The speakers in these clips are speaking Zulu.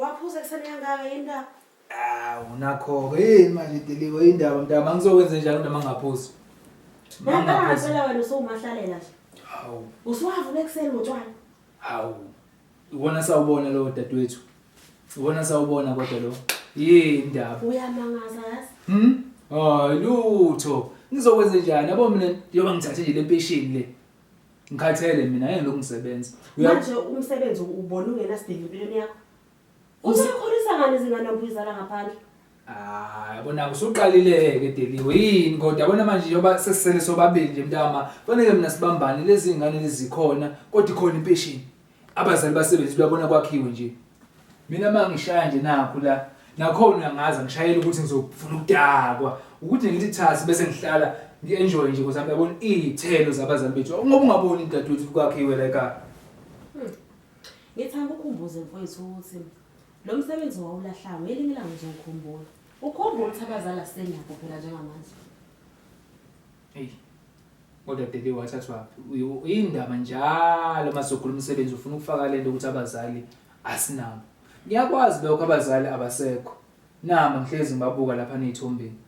Waphuza ekuseni kangaka yini ndaba? Awu nakho-ke yini manje Deliwe indaba mntama ngizokwenze njani noma ngingaphuzi? Nangempela phela wena usuwumahlalela nje. Hawu. Usuwavuka ekuseni ngotshwala. Hawu. Ubona sawubona lo dadewethu. Ubona sawubona kodwa lo. Yini indaba? Uyamangaza yazi. Hmm? Hayi lutho. Ngizokwenze njani? Yabo mina njengoba ngithathe nje le mpesheni le. Ngikhathele mina ngeke lokhu ngisebenza. Manje umsebenzi ubona ungenasidingo empilweni yakho? Uzokhulisa ngani izingane obuyizala ngaphandle? Ah, yabona usuqalile-ke Deliwe yini kodwa yabona manje njengoba sesisele sobabili nje mntama fanele mina sibambane lezi ngane lezi zikhona kodwa ikhona impesheni abazali basebenzi uyabona kwakhiwe nje mina uma ngishaya nje nakhu la nakhona uyangaza ngishayela ukuthi ngizofuna ukudakwa ukuthi ngithi thasi bese ngihlala ngi-enjoy nje because yabona iy'thelo zabazali bethu ngoba ungaboni dadewethu kwakhiwe la ekhaya. Ngithi angikukhumbuze mfowethu ukuthi lo msebenzi wawulahlayo ngelinye ilanga uzowukhumbula. Ukhumbule ukuthi abazali asisenabo phela njengamanje. Eyi. Kodwa Deli wathathwaphi? Uyindaba njalo masokhuluma umsebenzi ufuna ukufaka lento ukuthi abazali asinabo. Ngiyakwazi lokho abazali abasekho. Nama ngihlezi ngibabuka lapha nezithombeni.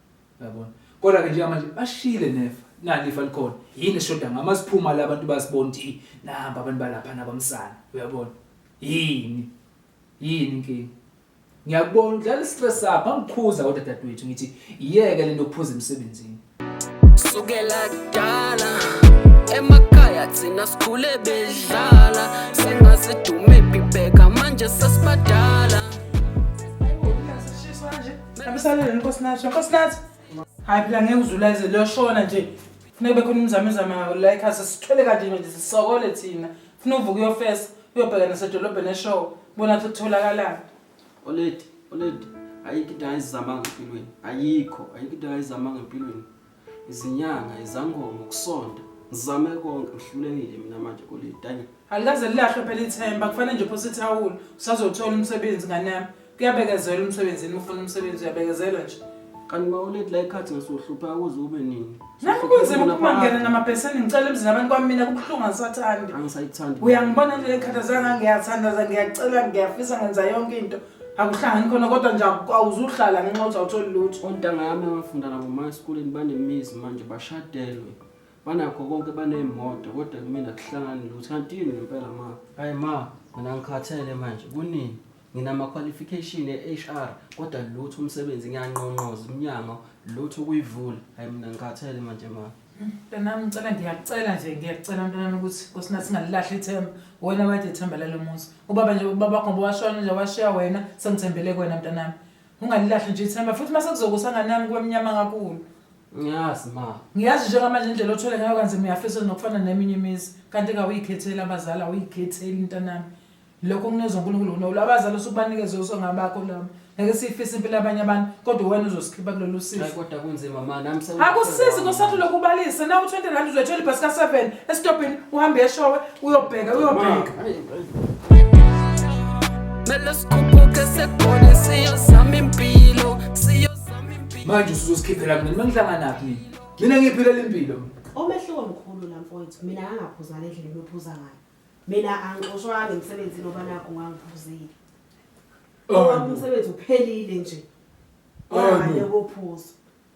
Uyabona? Kodwa ke njengamanje bashile nefa. Nali ifa likhona. Yini eshoda ngama siphuma la abantu basibona ukuthi namba abantu balapha nabamsana. Uyabona? Yini? Yini inkinga? Ngiyakubona udlala istress sakho, angikhuza kodwa dadewethu ngithi iyeke lento yokuphuza emsebenzini. Sukela kudala emakhaya thina sikhule bedlala singazidume bheka manje sesibadala. Abisalele Nkosinathi, Nkosinathi. Hayi phela ngeke uzulayize liyoshona nje. Funeka kube khona imizamo ezama la ekhaya sisithwele kanje nje sisokole thina. Funa uvuke uyofesa uyobheka nasedolobheni eshow bona ukuthi kutholakalani. Oledi, Oledi, ayikho into angayizamanga empilweni. Ayikho, ayikho into angayizamanga empilweni. Izinyanga, izangoma, ukusonta. Ngizame konke, ngihlulekile mina manje Oledi. Hayi. Alikaze lilahlwe phela ithemba, kufanele nje uphose ithawula. Usazothola umsebenzi ngane yami. Kuyabekezelwa emsebenzini, ufuna umsebenzi uyabekezela nje. Kanti ma Oledi la ikhathi ngisuhlupheka kuze kube nini? Nami kunzima ukuphuma ngena namabheseni ngicela emzini abantu kwami mina kubuhlungu angisathandi. Angisayithandi. Uyangibona nje ekhathazanga ngiyathandaza ngiyacela ngiyafisa ngenza yonke into. Akuhlangani khona kodwa nje awuzuhlala ngenxa yokuthi awutholi lutho. Ontanga yami engafunda nabo ma esikoleni banemizi manje bashadelwe. Banakho konke baney'moto kodwa kumina akuhlangani lutho. Kanti yini ngempela ma? Hayi ma, mina ngikhathele manje. Kunini? Nginama-qualification e-HR kodwa lutho umsebenzi ngiyanqonqoza iminyango lutho ukuyivula. Hayi mina ngikhathele manje ma. Mntanami ngicela ngiyakucela nje ngiyakucela mntanami ukuthi Nkosinathi singalilahli ithemba. Wena wayede ithemba lalo muzi. Ubaba nje ubaba wakho ngoba washona nje washiya wena sengithembele kuwena mntanami. Ungalilahli nje ithemba futhi mase kuzokusa nganami kube mnyama kakhulu. Ngiyazi ma. Ngiyazi njengamanje indlela othwele ngayo kanzima uyafisa nokufana neminye imizi kanti kawuyikhetheli abazali awuyikhetheli mntanami. Lokho kunezwa uNkulunkulu no abazali osukubanikeze usongabakho labo. Ngeke siyifise impilo yabanye abantu kodwa wena uzosikhipha kulolu sizi. Hayi kodwa kunzima ma nami Akusizi ngosathi lokubalisa na u20 rand uzoyithola ibhasi ka7 esitobhini uhambe eshowe uyobheka uyobheka. Mele sikhuphuke segole siyozama impilo siyozama impilo. Manje usuzosikhiphela kumina mangihlanganaphi mina? Mina ngiphilela impilo. Umehluko mkhulu la mfowethu mina ngangaphuza le ndlela enophuza ngayo. Mina angixoshwanga emsebenzini ngoba nakho ngangiphuzile. Owami umsebenzi uphelile nje. Ngale kophuzo.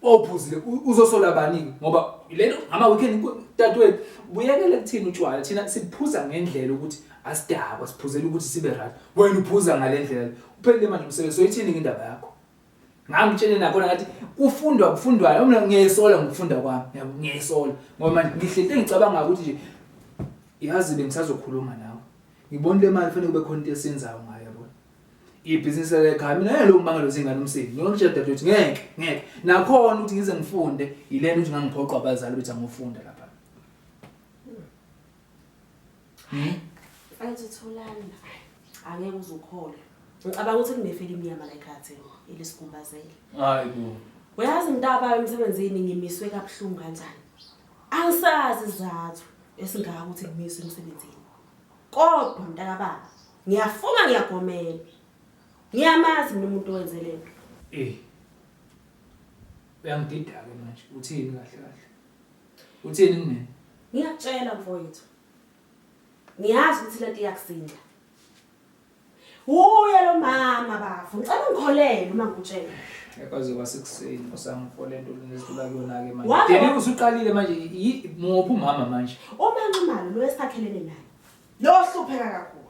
Ophuzile uzosola bani ngoba lento ngama weekend dadewethu buyekele kuthina utshwala thina siphuza ngendlela ukuthi asidakwa siphuzela ukuthi sibe right wena uphuza ngalendlela uphelile manje umsebenzi so ithini indaba yakho Ngangitshele nakhona ngathi kufundwa kufundwayo mina ngiyayisola ngokufunda kwami yabo ngiyayisola ngoba manje ngihleli ngicabanga ukuthi nje yazi bengisazokhuluma nawe ngibona le mali fanele kube khona into esiyenzayo ngayo yabona ibhizinisi lekhaya mina ngeke lokubangela izingane umsebenzi ngiyokutshela dadewethu ngeke ngeke nakhona ukuthi ngize ngifunde yilento ukuthi ngangiphoqwa abazali ukuthi angofunda lapha. Mfethu Thulani, angeke uze ukholwe. Ngicabanga ukuthi kunefilimu yama la ekhaya thina elisigumbazele. Hayi bo. Uyazi mntaba emsebenzini ngimiswe kabuhlungu kanjani. Angisazi isizathu esingaka ukuthi ngimiswe emsebenzini. Kodwa mntakababa, ngiyafunga ngiyagomela. Ngiyamazi mina umuntu owenze lento. Eh. Uyangidida-ke manje, uthini kahle kahle? Uthini kumina? Ngiyakutshela mfowethu. Ngiyazi ukuthi lento iyakusinda. Uye lo mama Bafo, ngicela ungikholele uma ngikutshela. Kwaze kwasekuseni usangifo lento lezidlula kuyona-ke manje. Wake Deli usuqalile manje muphi umama manje? UMaNxumalo lo esakhelene naye. Lo ohlupheka kakhulu.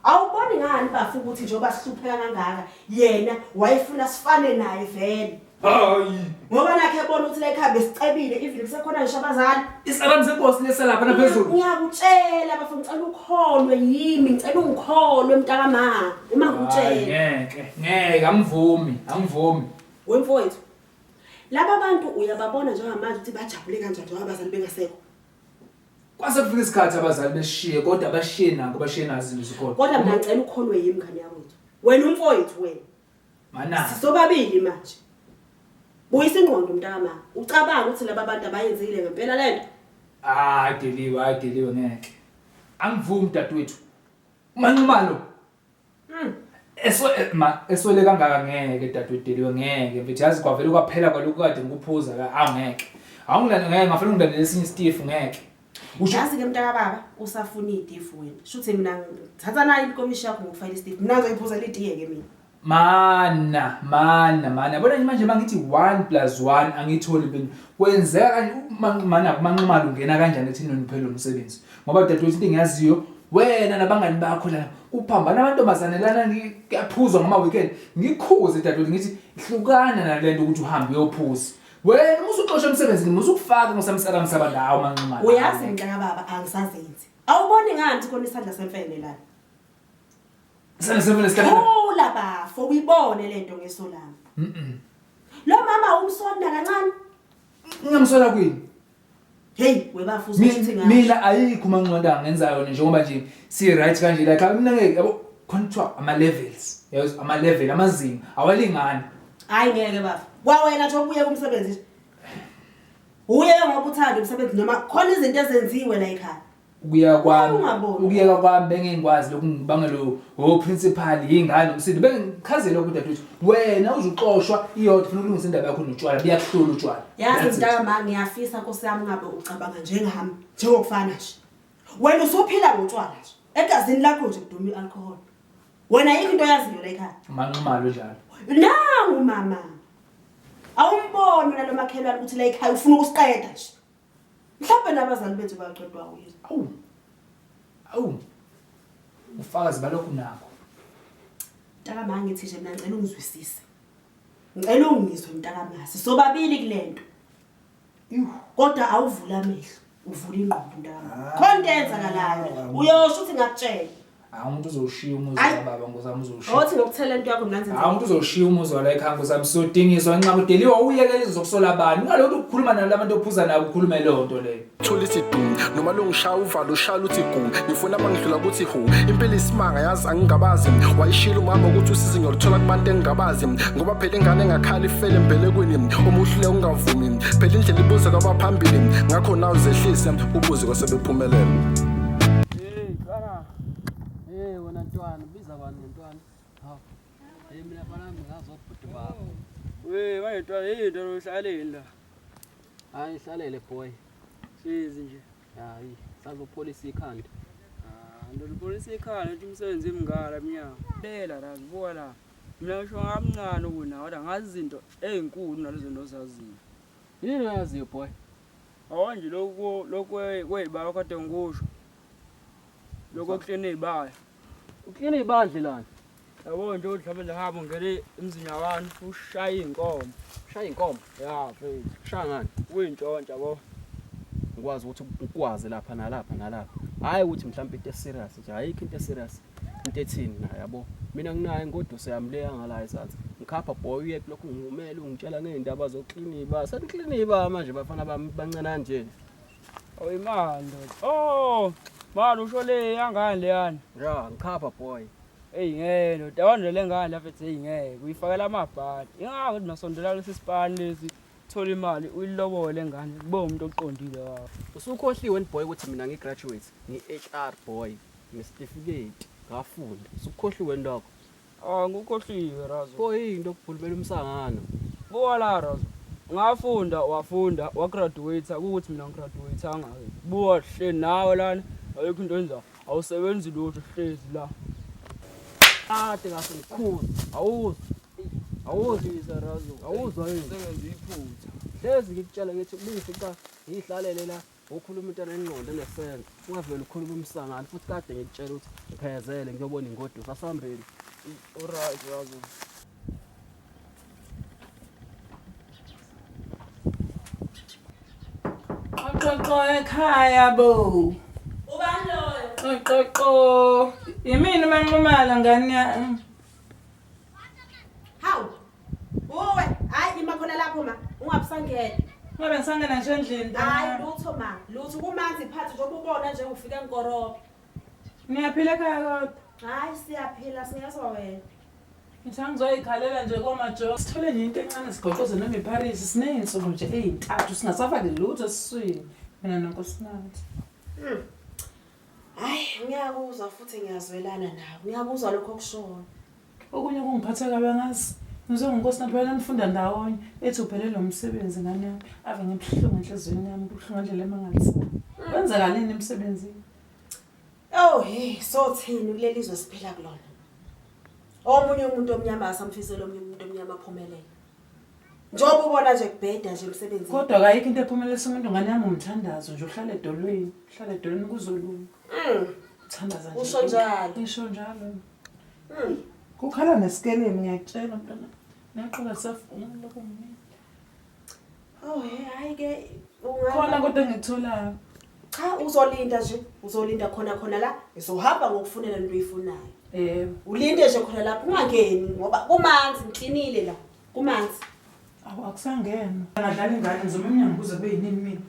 Awuboni ngani bafo ukuthi njengoba sihlupheka kangaka yena wayefuna sifane naye vele. Hayi. Ngoba nakhe ebona ukuthi la ekhaya besicebile even kusekhona ngisho abazali. Isalamu senkosi lesalapha naphezulu. Ngiyakutshela bafo ngicela ukholwe yimi, ngicela ungikholwe mntakama uma Hayi ngikutshela. ngeke, ngeke angivumi, angivumi. Wemfowethu. Laba bantu uyababona njengamanje ukuthi bajabule kanjani njengoba abazali bengasekho. Kwase kufika isikhathi abazali beshiye kodwa bashiye nako bashiye nazo izinto zikhona. Kodwa mina ngicela ukholwe yimi ngane yakwethu. Wena umfowethu wena. Mana. Sisobabili manje. Buyisa ingqondo mntakama. Ucabanga ukuthi laba bantu abayenzile ngempela lento. Hayi Deliwe, hayi Deliwe ngeke. Angivumi dadewethu. UMaNxumalo. Eso ma eswele kangaka ngeke dadewethu Deliwe ngeke. Mfethu yazi kwavele kwaphela kwalokhu kade ngikuphuza la awu ngeke. Awungilande ngeke ngafuna ungilandele esinye isitifu ngeke. Usho Yazi ke mntakababa usafuna itifu wena. Shuthi mina ngithatha nayo inkomishi yakho ngokufayela isitifu. Mina ngizoyiphuzela itiye ke mina. Mana, mana, mana. Yabona nje manje mangithi 1 plus 1 angitholi impilo. Kwenzeka kanje mana kuMaNxumalo ungena kanjani ekuthini niphele umsebenzi. Ngoba dadewethu into engiyaziyo wena nabangani bakho lana kuphambana amantombazane lana kuyaphuzwa ngama weekend. Ngikhuze dadewethu ngithi hlukana nalento ukuthi uhambe uyophuza. Wena uma usuxoshwa emsebenzini musukufaka ngosamsala msaba ndawo MaNxumalo. Uyazi mntakababa angisazenzi. Awuboni ngani ukuthi khona isandla semfene la? Isandla semfene sihlangana. Thula bafo uyibone lento ngeso lami. Lo mama umsonda kancane. Ngingamsola kwini? Hey webafo uzothi ngathi. Mina ayikho uMaNxumalo angenza yona njengoba nje si right kanje like mina ngeke yabo khona kuthiwa ama levels yazi ama level amazinga awalingani. Hayi ngeke bafo. Kwawena nje ubuye kumsebenzi nje. Uye ngoba uthanda umsebenzi noma khona izinto ezenziwe la ekhaya. Ukuya kwami Ungaboni. ukuyeka kwami bengingikwazi lokhu ngibangela o principal yingane umsindo bengichazela ukuthi dadewethu wena uzuxoshwa iyodwa ufuna ukulungisa indaba yakho notshwala buyakuhlula utshwala. Yazi That's it. mntakama ngiyafisa Nkosi yami ngabe ucabanga njengami njengokufana nje. Wena usuphila ngotshwala nje. Egazini lakho nje kuduma i-alcohol. Wena ayikho into oyaziyo la ekhaya. UMaNxumalo njalo. Nangu mama. Awumboni nalo makhelwane ukuthi la ekhaya ufuna ukusiqeda nje. Mhlawumbe nabazali bethu baqedwa uyizwa. Awu. Awu. Ufakazi balokhu nakho. Mntakama ngithi nje mina ngicela ungizwisise. Ngicela ungizwe mntakama. Sisobabili kulento. Kodwa awuvula amehlo, uvula ingqondo mntakama. Khona into eyenzakalayo. Uyosho ukuthi ngakutshela. Hayi umuntu uzoshiya umuzi Ayi. kababa ngozami uzoshiya. Othi ngokuthela into yakho mina ngizenze. Hayi umuntu uzoshiya umuzi wala ekhaya ngozami sodingiswa nxa kudeliwe uyekele izokusola abantu. Ungalokhu ukukhuluma nalabantu ophuza nabo ukhulume leyo nto leyo. Thula ithi du noma longishaya uvalo ushala uthi gu ngifuna mangidlula kuthi hu impela isimanga yazi angingabazi wayishila umama ukuthi usizi ngiyoluthola kubantu engingabazi ngoba phela ingane engakhala ifele embelekweni uma uhluleka ungavumi phela indlela ibuze kwabaphambili ngakho nawe zehlise ubuze kwasebephumelele. Hey ntwana. Hey wena ntwana, biza bani ngentwana? Hawu. Hey mina mfana wami ngazi obhuti bakho. We manje ntwana yini ntwana uhlaleni la? Hayi hlalele boy. Sizi nje. Hayi, sazopholisa ikhanda. Ah, ndoda upolisa ikhanda uthi umsebenzi emngala mnyama. Lela la zibuka la. Mina ngisho ngamncane kuna kodwa ngazi izinto ezinkulu nalezo zinto ozaziyo. Yini oyaziyo boy? Awanje lokhu lokhu kwezibaya kade ngikusho. Lokho okuhleni izibaya. Uklina ibandle lana. Yabo nje mhlawumbe nje hamba ungene emzini wabantu ushaye inkomo. Shaya inkomo. Ya mfethu. Shaya ngani? Uyintshontsha yabo. Ngikwazi ukuthi ukwazi lapha nalapha nalapha. Hayi ukuthi mhlawumbe into eserious nje, ayikho into eserious. Into ethini na yabo. Mina nginayo ingoduso yami le yangala ezansi. Ngikhapha boy uye kulokhu ngumele ungitshela ngeindaba zoklina iba. Seniklina iba manje bafana bami bancane kanje. Awuyimani ndoda. Oh, mani usho le yangane leyana. Ya, ngikhapha boy. Eyi ngeke ndoda, yabona le ngane la mfethu eyi ngeke uyifakela amabhadi. Ingako ukuthi nasondela kulesi sipani lesi thola imali uyilobole le ngane kube umuntu oqondile wakho. Usukhohliwe ni boy ukuthi mina ngigraduate, ngi-HR boy, ngesitifiketi, ngafunda. Usukhohliwe lokho. Ah ngikukhohliwe Razo. Boy into okubhulubela umsangano. Buka la Razo. Ngafunda wafunda wagraduate ukuthi mina ngigraduate angake. Buka hle nawe lana ayikho into enza awusebenzi lutho hlezi la. Kade kahle ngikhulu. Awuzwa. Awuzwa Razo. Awuzwa yini? Sebenza iphutha. Hlezi ngikutshela ngithi ubuyisiqa ngihlalele la ukhuluma into enengqondo enesense. Ungavele ukhuluma umsangano futhi kade ngikutshela ukuthi ngiphezele ngiyobona ingoduso asihambeni. Alright Razo. Xoxoxo ekhaya bo. Ubani loyo? Xoxoxo. Yimini manxumala ngani ya? Hawu. Uwe, hayi ima khona lapho ma. Ungabusangena. Ngabe ngisangena nje endlini. Hayi lutho ma, lutho kumanzi phansi njengoba ubona nje ufika ngikoroba. Niyaphila ekhaya kodwa. Hayi siyaphila singezwa wena. Ngithi angizoyikhalela nje komajo. Sithole nje into encane sigoqoze noma iParis siney'nsuku nje ey'ntathu singasafaki lutho esiswini. Mina noNkosinathi. Hayi ngiyakuzwa futhi ngiyazwelana nawe. Ngiyakuzwa lokho okushoyo. Okunye kungiphatha kabi angazi. Ngizwe ngoNkosinathi phela nifunda ndawonye ethi uphelelwe umsebenzi ngane yami. Ave ngibuhlungu enhliziyweni yami, buhlungu ngendlela emangalisayo. Kwenzakaleni emsebenzini? Oh hey, sothini kuleli zwe siphila kulona. Omunye umuntu omnyama asamfisela omunye umuntu omnyama aphumelele. Njengoba ubona nje kubheda nje emsebenzini. Kodwa kayikho into ephumelelisa umuntu ngane yami umthandazo nje uhlale edolweni, uhlale edolweni kuzolunga. Uthandaza nje. Usho njalo. Ngisho njalo. Kukhala nesikeleni ngiyakutshela mntwana. Naqoka safuna lokho ngimina. Oh hey, hayi ke Khona kodwa engikutholayo. Cha uzolinda nje, uzolinda khona khona la, ngizohamba ngokufunela into oyifunayo. Yebo. Ulinde nje khona lapho ungangeni ngoba kumanzi ngiklinile la. Kumanzi. Awu akusangena. Ngadlala ingane ngizoma emnyango kuze kube yinini mina.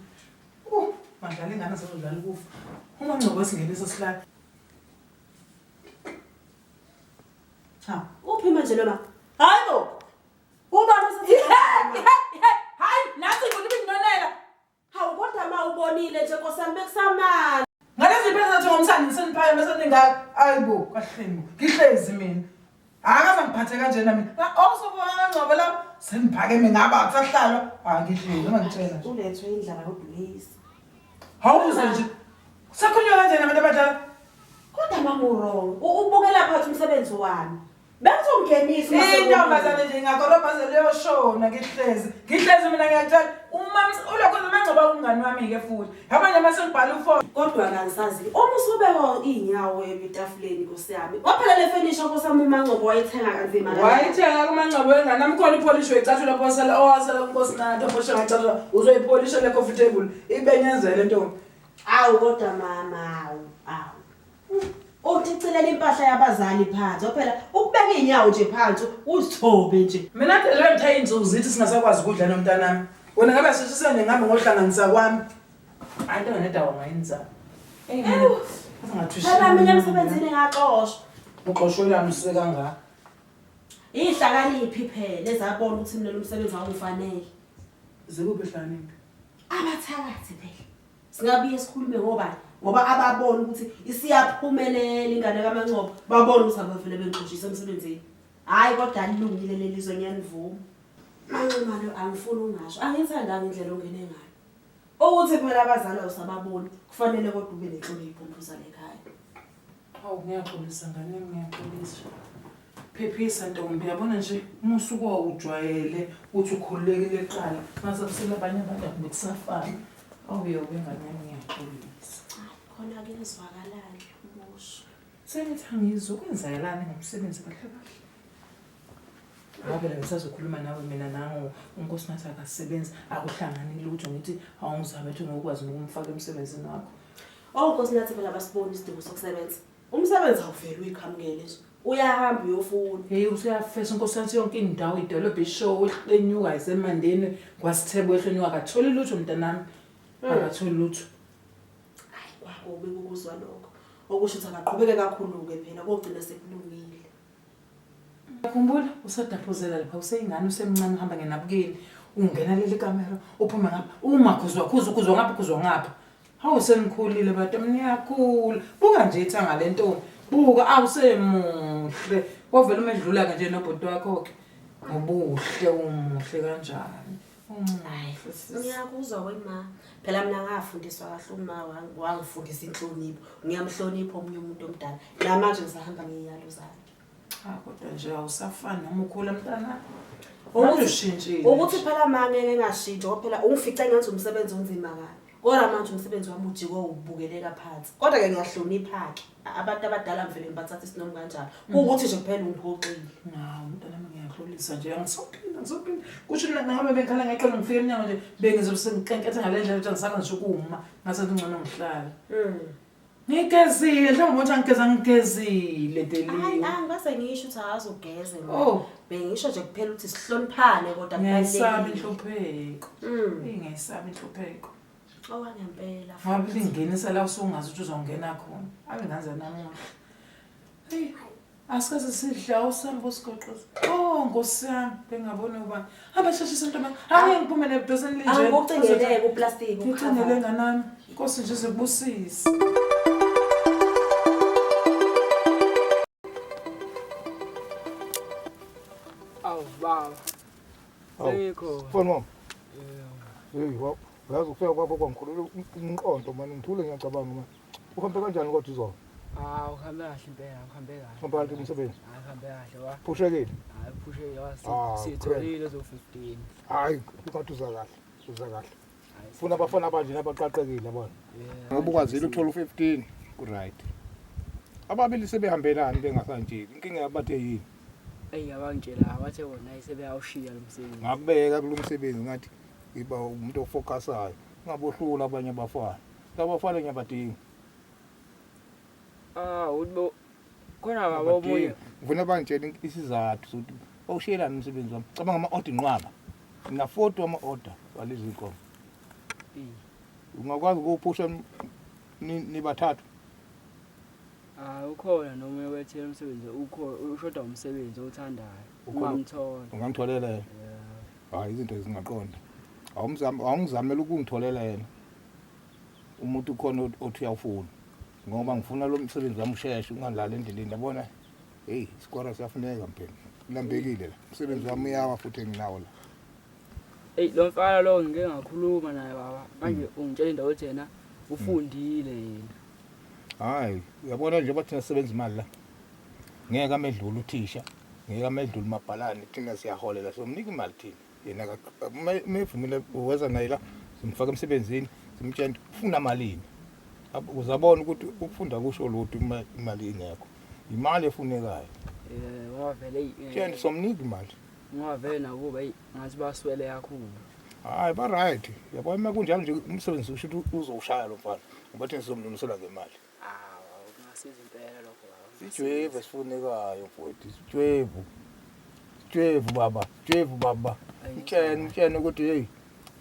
Ngadlala ingane sezodlala ukufa. Uma ngcobo singenisa sihlala. Cha, uphi manje lo ma? Hayibo. Ubani osethi? Hayi, nathi ngifuna ibinonela. Hawu kodwa ma ubonile nje Nkosi yami bekusamani. Ngalezi impela zathi ngomsandi ngiseniphayo bese ningaka ayibo kahleni ngihlezi mina. Akaze ngiphathe kanjena mina. Osobona kangcobo la seniphakeme ngaba akusahlalwa. Angihlezi noma ngitshela nje. Ulethwe indlala kodwa uyisa. Hawuze nje. Kusakhulunywa kanjena abantu abadala. Kodwa mama u-wrong. Ubukela phansi umsebenzi wami. Bengizongenisa uma Intombazane nje ingakorobha ze leyoshona ngihlezi. Ngihlezi mina ngiyakutshela uma ulokho mangcoba umngani wami ke futhi. Yabo nje mase ngibhala ufoni. Kodwa kangisazi. Uma usubeka iy'nyawo etafuleni Nkosi yami. Waphela le furniture Nkosi yami uMangcobo wayethenga kanzima. Wayithenga kuMangcobo wengane amkhona ipolish wecathulo lapho wasala owasala kuNkosinathi ophosha ngacathulo uzoyipolisha le coffee table ibenyenzele ntombi. Awu kodwa mama awu awu. Uthicilela impahla yabazali phansi. Phela ukubeka iy'nyawo nje phansi uzithobe nje. Mina phela le ngithe insuku zithi singasakwazi ukudla nomntanami. Wena ngabe sishise nje ngihambe ngohlanganisa kwami. Hayi into ngedawo ngayenza. Ewu. Phela mina emsebenzini ngaxoshwa. Uxoshwelani usuke kangaka? Ihlakaniphi phela ezabona ukuthi mina lo msebenzi awungifanele. Zikuphi hlakaniphi? Abathakathi phela. Singabuye sikhulume ngobani? Ngoba ababona ukuthi isiyaphumelela ingane kaMangcobo, babona ukuthi abavele bengixoshisa emsebenzini. Hayi kodwa alilungile leli zwe ngiyanivuma. Manxumalo angifuni ungasho, angithandanga indlela ongene ngayo. Ukuthi phela abazali awusababoni, kufanele kodwa ube nenhlonipho mphuzane ekhaya. Hawu ngiyaxolisa ngane ngiyaxolisa. Phephisa ntombi yabona nje uma usuke ujwayele ukuthi ukhululekile kuqala mase kusele abanye abantu akube kusafana. Awu yebo ngane yami ngiyaxolisa. Khona kuyezwakalani ukusho. Sengithi angizwe kwenzakalani ngomsebenzi kahle kahle. Ngoba phela ngisazokhuluma nawe mina nango uNkosinathi akasebenzi akuhlangani lutho ngithi awungizame ukuthi ngokwazi nokumfaka emsebenzini wakho. Oh Nkosinathi phela basibona isidingo sokusebenza. Umsebenzi awuveli uyiqhamukele nje. Uyahamba uyofuna. Hey usuyafesa uNkosinathi yonke indawo idolobha ishow ehlenyuka isemandeni kwaSithebo ehlenyuka akatholi lutho mntanami. Akatholi lutho. Hayi kwakubi ukuzwa lokho. Okusho ukuthi akaqhubeke kakhulu-ke phela kogcina sekulungile. Khumbula usadaphuzela lapha useyingane usemncane uhamba ngenabukeni ungena leli kamera uphume ngapha uma khuzwa khuzwa khuzwa ngapha khuzwa ngapha. Hawu senikhulile bantu niyakhula. Buka nje ithanga lentombi. Buka awusemuhle. Wavela umedlula ke nje nobhuti wakho ke. Ngobuhle umuhle kanjani. Umuhle sisi. Ngiyakuzwa wema. Phela mina ngafundiswa kahle uma wangifundisa inhlonipho. Ngiyamhlonipha omunye umuntu omdala. Namanje ngisahamba ngiyalo zakhe. Cha kodwa nje awusafani noma ukhula mntana. Manje ushintshile. Ukuthi phela ma ngeke ngashintshi ngoba phela ungifice ngenza umsebenzi onzima kabi. Kodwa manje umsebenzi wami ujike ubukeleka phansi. Kodwa ke ngiyahlonipha ke. Abantu abadala ngivele ngibathatha isinomi kanjalo. Kuwukuthi nje kuphela ungiphoxile. Hawu mntanami ngiyaxolisa nje angisophinda angisophinda. Kusho ukuthi nangabe bengikhala ngeqolo ngifike emnyango nje bengizobe senginkenketha ngale ndlela ukuthi angisake ngisho ukuma ngase ngcono ngihlale. Ngigezile mhlawumbe ukuthi angigeza ngigezile Hayi Deliwe. angikaze ngisho ukuthi awuzugeze mina. Oh. Bengisho nje kuphela ukuthi sihloniphane kodwa Ngiyayisaba kubalulekile. inhlupheko. Eyi ngiyayisaba inhlupheko. Owangempela. Ngoba ingenisa la usungazi ukuthi uzongena khona. Ave nganza namuhla. Hey, asikaze sidla usambo sigoqoza. Oh Nkosi yami, bengabona ubani. Hamba sheshisa ntombazane. Angeke ngiphume nebudoseni linje. Angikucingeleke uplastic. Ngicingele nganami. Nkosi nje izokubusisa. Awu baba. Awu. Sengikhona. Mfana wami. Hey, wa uyazi ukufika kwakho kwangikhulula umqondo mani ngithule ngiyacabanga mani. Uhambe kanjani kodwa izolo? Hawu uhambe kahle impela, uhambe kahle. Uhambe kahle umsebenzi? Hayi uhambe kahle wa. Phushekile? Hayi phushekile wa. Ah, Sitholile zo 15. Hayi, ungathi uza kahle, uza kahle. Hayi, Funa abafana abanje nabaqaqekile bona. yeah, Ngoba ukwazile ukuthola u15, ku right. Ababili sebehambelani bengasantsheli. Inkinga yabathe yini? Eyi abangitshela bathe bona hayi sebeyawushiya lo msebenzi. Ngakubeka kulo msebenzi ngathi iba umuntu ofocusayo. Ungabohlula abanye abafana. Laba bafana ngiyabadinga. Ah, uthi bo khona baba omunye. Ngifuna bangitshele isizathu sokuthi bawushiyelani umsebenzi wami. Cabanga ama-order inqwaba. Ngina 40 wama-order walezi zinkomo. Eyi. Ungakwazi ukuwuphusha nibathathu. Ah, ukhona nomunye wethela umsebenzi ukhona ushoda umsebenzi owuthandayo. Ukhona- Ungamthola. Ungangitholela yena. Yeah. Hayi izinto zingaqonda. Awumzami awungizamela ukungitholela yena. Umuntu ukhona othi uyawufuna. Ngoba ngifuna lo msebenzi wami usheshe ungalali endleleni yabona. Hey, isikwara siyafuneka mphela. Kulambekile la. Umsebenzi wami uyawa futhi enginawo la. Eyi lo mfana lo ngike ngakhuluma naye baba. Manje ungitshela indawo ethi yena ufundile yena. Hayi, uyabona nje bathina sisebenza imali la. Ngeke amedlule uthisha, ngeke amedlule umabhalane, thina siyaholela somnika imali thina. Yena mevumile uweza naye la, simfaka emsebenzini, simtshela ukuthi ufuna malini. Uzabona ukuthi ukufunda kusho lutho uma imali ingekho. Imali efunekayo. Eh ngoba vele eyi, Tshela somnika imali. ngoba vele nakuba eyi ngathi baswele kakhulu. Hayi ba right. Uyabona uma kunjalo nje umsebenzi usho ukuthi uzowushaya lo mfana. Ngoba thina sizomlungisela ngemali. Ah, kungasiza impela lokho baba. Sijwebu esifunekayo mfowethu, sijwebu. Sijwebu baba, sijwebu baba. Mtshene, mtshene ukuthi hey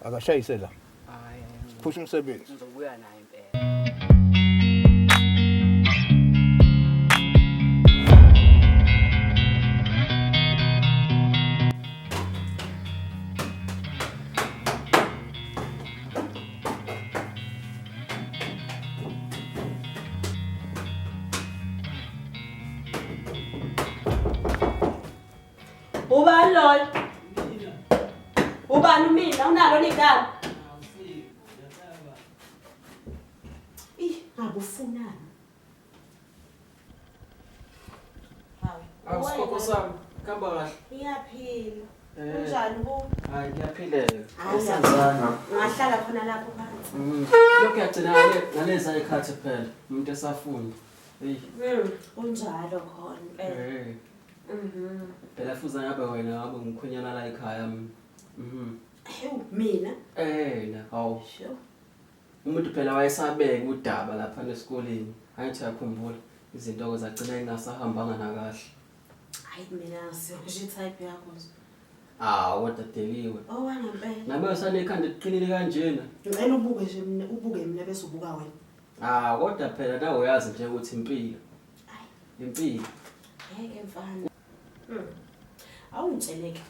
akashayise la. Hayi, hayi, Phusha umsebenzi. ngizobuya naye impela. Ubani loyo? Ubani mina? Unalo ligama? Ih, ngakufunani? Hawu. Awu sikhokho sami, kuhamba kahle. Iyaphila. Eh. Kunjani ku? Hayi kuyaphileka. Hayi, Senzani? Ungahlala khona lapho phansi. Lokhu yagcina ngale ngaleza ikhathi phela umuntu esafunda. Hey. Kunjalo khona impela. Eh. Phela futhi ngabe wena ngabe ngikhwenyana la ekhaya mina. Hewu mina. Eh na hawu. Sho. Umuntu phela wayesabeka udaba lapha esikoleni. Angithi uyakhumbula izinto zagcina ingasahambanga nakahle. Hayi mina ngisiyo type yakho nje. Ah, kodwa Deliwe. Owangempela. Nabe usanekhanda eliqinile kanjena. Ngicela ubuke nje mina, ubuke mina bese ubuka wena. Ah, kodwa phela nawe uyazi nje ukuthi impilo. Hayi. Impilo. Ngeke mfana. Awungitsheleke.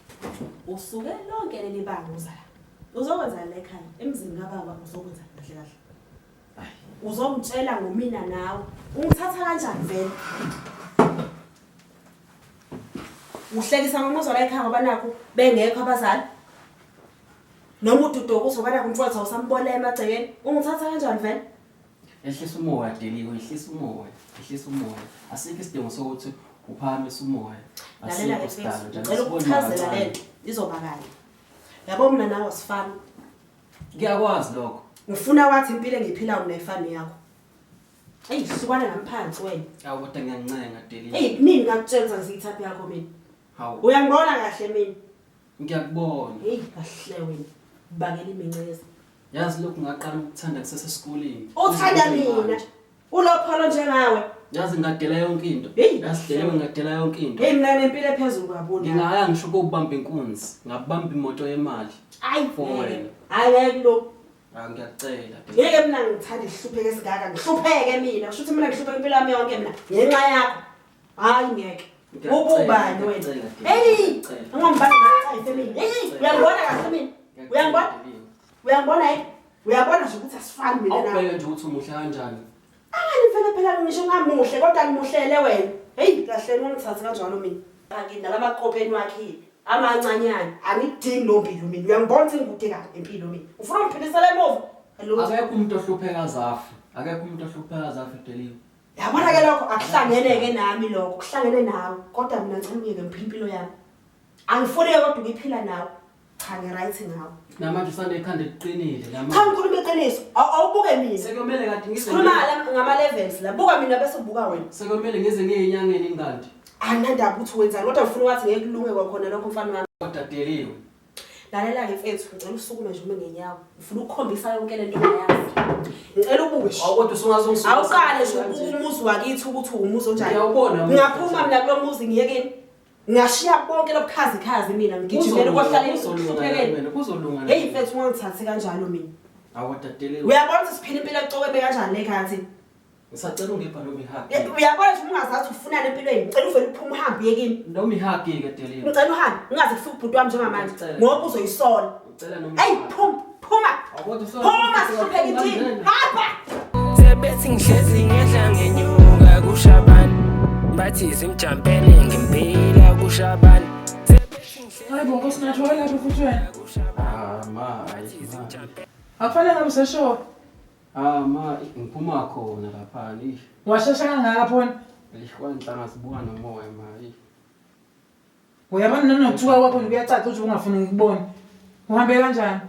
Usuke lonke leli banga uza la. Uzokwenza la ekhaya, emzini kababa uzokwenza kahle kahle. Uzongitshela ngomina nawe. Ungithatha kanjani vele? Uhlekisa ngomuzi la ekhaya ngoba nakho bengekho abazali. Noma ududuka uzoba nakho umfowethu awusambona emagcekeni. Ungithatha kanjani vele? Ehlisa umoya Deliwe, ehlisa umoya, ehlisa umoya. Asikho isidingo sokuthi Uphakamisa umoya. Lalela-ke Asikho sidalo mfethu, njalo ngicela sibone ukuchazela kancane. lento izoba kanye. Yabo mina nawe asifani. Ngiyakwazi lokho. Ngifuna wathi impilo engiyiphilayo mina ayifani neyakho. Eyi hlukana nami phansi wena. Awu kodwa ngiyancenga Deliwe. Eyi kunini ngakutshela ukuthi angiziyithaphi yakho mina. Hawu Uyangibona kahle mina. ngiyakubona. Heyi kahle wena. Bakela iminceza. Yazi lokhu ngaqala ukuthanda ngisesesikoleni. Uthanda Kuze kube mina. manje. Ulopholo njengawe. Yazi ngadela yonke into. Hey. Yazi Deliwe ngadela yonke into. Hey mina nempilo ephezulu kabi nawe. Ngingaya ngisho ukubamba inkunzi, ngabamba imoto yemali. Ayi For ngeke. wena. Hayi ngeke lo. Ah ngiyakucela Deliwe. Ngeke mina ngithanda ihlupheke esingaka. Ngihlupheke mina. Kusho ukuthi mina ngihlupheke impilo yami yonke mina ngenxa yakho. Hayi ngeke. Ngiyacela, Ububani wena? ngiyacela, Deliwe, Hey! ngiyacela. Ungangibambi ngesicaife mina. Hey, uyangibona kahle mina. Uyangibona? Deliwe. Uyangibona hey? Uyabona nje ukuthi asifani mina nawe. Awubheke nje ukuthi umuhle kanjani. Angani vele phela ngisho ngamuhle kodwa ngimuhlele wena. Hey, kahle ungithathe kanjalo mina. Akini nalama qopeni wakhile amancanyana angidingi lo mpilo mina. Uyangibona ukuthi ngikude kabi empilo mina. Ufuna ungiphilisela emuva? Lutho. Akekho umuntu ohlupheka azafe. Akekho umuntu ohlupheka azafe Deliwe. Yabona ke lokho akuhlangene ke nami lokho, kuhlangene nawe. Kodwa mina ngicela ungiyeke ngiphile impilo yami. Angifuni ke kodwa ukuyiphila nawe. Cha ngi-right ngawe. Namanje usande ekhanda eliqinile Cha namanje. ngikhuluma iqiniso. Awubuke mina. Sekumele kade ngize. Sikhuluma ngama levels la. Buka mina bese ubuka wena. Sekumele ngize ngiye enyangeni ingandi. Anginandaba ukuthi wenzani kodwa ngifuna wathi ngeke kulunge kwakhona lokho mfana wami. Kodwa Deliwe. Lalela-ke mfethu, ngicela usukume nje ume ngenyawo. Ngifuna ukukhombisa yonke lento ongayazi. Ngicela ubuke nje. Awu kodwa usungazongisuka. Awuqale nje ubuke umuzi wakithi ukuthi uwumuzi onjani. Ngiyawubona umuzi. Ngingaphuma mina kulo muzi ngiyekeni. Ngingashiya bonke lobukhazikhazi mina ngigijimele kohlala Kuzolunga ehluphekeni. wena, kuzolunga. Hey mfethu ungangithathi kanjalo mina. Awu kodwa Deliwe. Uyabona ukuthi siphila impilo ecokeme kanjani le ekhaya thina? Ngisacela ungipha noma ihug. Uyabona nje uma ungazathi ufunani empilweni, ngicela uvele uphume uhambe uye kimi. Noma ihug ke Deliwe. Ngicela uhambe, ungaze kufike ubhuti wami njengamanje Ngicela. ngoba uzoyisola. Ngicela noma. Hey phuma, phuma. Awu kodwa Phuma sihlupheke thina. Hamba. Sebethi ngihlezi ngehla ngenyuka kushabani bathi zimjampele ngempela kushabani Hayi bo Nkosinathi wayelaphi futhi wena? Ah ma, ayi ma. Akufanele ngabe useshowe. Ah ma, ngiphuma khona lapha ni. Washesha kangaka phona. Lihwanhla sibuka nomoya ma. Uyabona nanokuthuka kwakho nje kuyacaca ukuthi ungafuni ngikubone. Uhambe kanjani?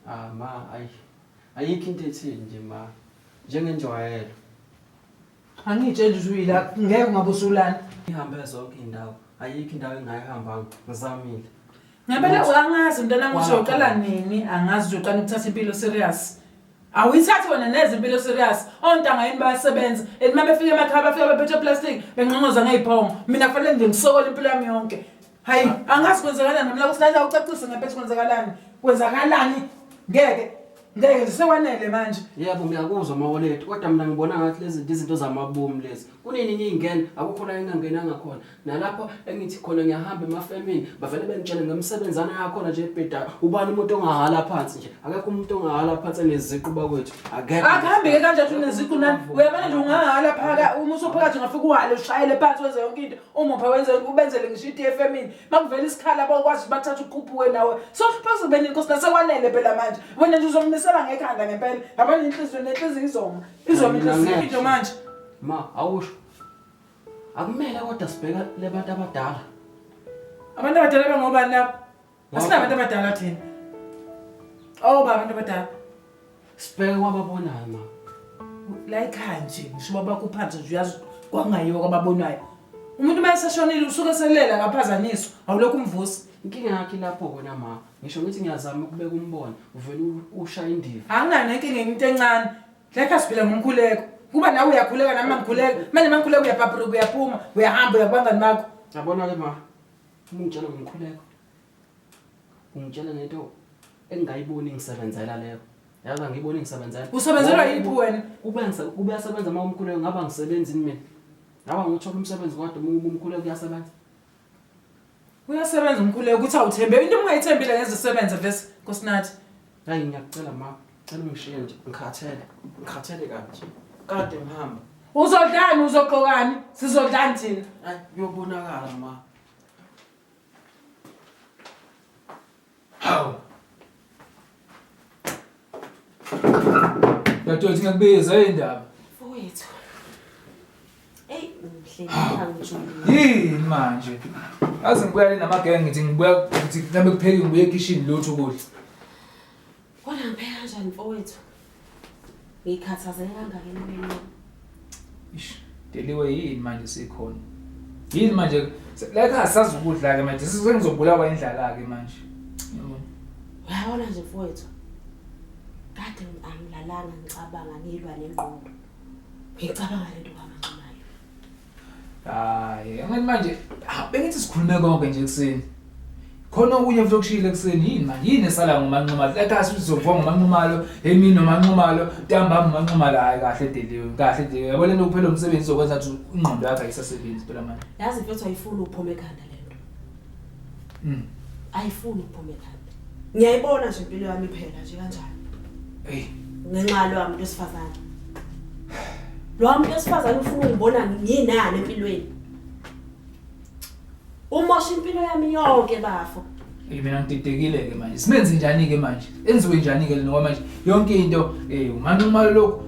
Ah ma, ayi. Ayikho into ethini nje ma. Njengenjwayelo. Angiyitsheli nje uyila ngeke ungabe usulana. Ngihambe zonke indawo. Ayikho indawo engingayihambanga. Ngizamile. Ngempela angazi mntanami ukuthi uyoqala nini, angazi ukuthi uyoqala ukuthatha impilo serious. Awuyithathi wena neze impilo serious. Ontanga yini bayasebenza. And uma befika emakhaya bafika bephethe plastic benqonqoza ngeziphongo. Mina kufanele nje ngisokole impilo yami yonke. Hayi, angazi kwenzakalani nami la kusilahla ucacise ngempela kwenzakalani. Kwenzakalani? Ngeke. Ngeke nje sekwanele manje. Yebo ngiyakuzwa mawolethu kodwa mina ngibona ngathi lezi izinto zamabomu lezi. Kunini ngiyingena akukho la engingangenanga khona. Nalapho engithi khona ngiyahamba emafemini bavele bengitshele ngemsebenzana yakhona nje ebhedayo. Ubani umuntu ongahala phansi nje? Akekho umuntu ongahala phansi eneziqu bakwethu. Akekho. Akuhambi-ke kanjani uneziqu nani? Uyabona nje ungahala phaka uma usuphakathi ungafika uhale ushayele phansi wenze yonke into umupha wenze ubenzele ngisho iti efemini. Makuvela isikhala bawukwazi ukuthi bathathe ukhuphuke nawe. So hlupha ube nini Nkosi nasekwanele phela manje. Wena nje uzommisela ngekhanda ngempela. Yabona inhliziyo nenhliziyo izoma. Izoma Mina inhliziyo ngeke. into manje. Ma, awusho. Akumele kodwa sibheka lebantu abadala. Abantu abadala bangobani lapho? Asinabantu abadala thina. Oh baba abantu abadala. Sibheke kwababonayo ma. La ekhaya nje ngisho ubaba wakho uphansi nje uyazi kwakungayiwo kwababonayo. Umuntu uma eseshonile usuke eselela akaphazanyiswa awulokhu umvusi. Inkinga yakhe lapho wena ma. Ngisho ngithi ngiyazama ukubeka umbono, uvele ushaya indiva. Anginayo nenkinga into encane. La ekhaya siphila ngomkhuleko. Kuba nawe uyakhuleka nami ngikhuleka. Manje mangikhuleka uyabhabhuluka uyaphuma uyahamba uya kubangani bakho. Yabona ke ma. Uma ungitshela ngomkhuleko. Ungitshela ngento engingayiboni ngisebenzela leyo. Yazi angiyiboni ngisebenzela. Usebenzelwa yiphi wena? Kube kube yasebenza uma umkhuleko ngaba ngisebenzi mina. Ngaba ngithola umsebenzi kodwa uma umkhuleko uyasebenza. Uyasebenza umkhuleko ukuthi awuthembe into ungayithembile ngeze isebenze vese Nkosinathi. Hayi ngiyakucela ma. Cela ungishiye nje ngikhathele. Ngikhathele kabi nje. Kade ngihamba. Uzodlani uzogqokani? Sizodlani thina? Hayi kuyobonakala ma. Hawu. Dadewethu ngiyakubiza indaba. Mfowethu. Eyi ngihleli Ngihleli lapha ngijulile. Yini manje? Yazi ngibuya le namagenge ngithi ngibuya ngithi mhlawumbe kupheke ngibuye ekhishini lutho ukudla. Kodwa ngipheka kanjani mfowethu? Ngikhathazeke kangaka empilweni yami. Ish, Deliwe yini manje sikhona? Yini manje? La ekhaya sazi ukudla ke manje sengizobulawa indlala ke manje. Yabona. Uyabona nje mfowethu. Kade angilalanga ngicabanga ngilwa nengqondo. Ngicabanga lento kaMaNxumalo. Hayi, angithi manje ah, bengithi sikhulume konke nje ekuseni. Khona okunye futhi okushiyile ekuseni yini manje? Yini esala ngoMaNxumalo? La ekhaya sizovuka ngoMaNxumalo, emini noMaNxumalo, ntambama uMaNxumalo hayi kahle Deliwe, kahle Deliwe. Yabo lento kuphela umsebenzi izokwenza ukuthi ingqondo yakho ayisasebenzi phela manje. Yazi mfethu ayifuni ukuphuma ekhanda lento. Ayifuni ukuphuma ekhanda. Ngiyayibona nje impilo yami iphela nje kanjani. Hey, Ngenxa yalowa muntu wesifazane. Lowa muntu wesifazane ufuna ungibona nginani empilweni. Umosha impilo yami yonke bafo. Hey mina ngididekile ke manje. Simenze njani ke manje? Enziwe njani ke lento manje? Yonke into uMaNxumalo lokhu.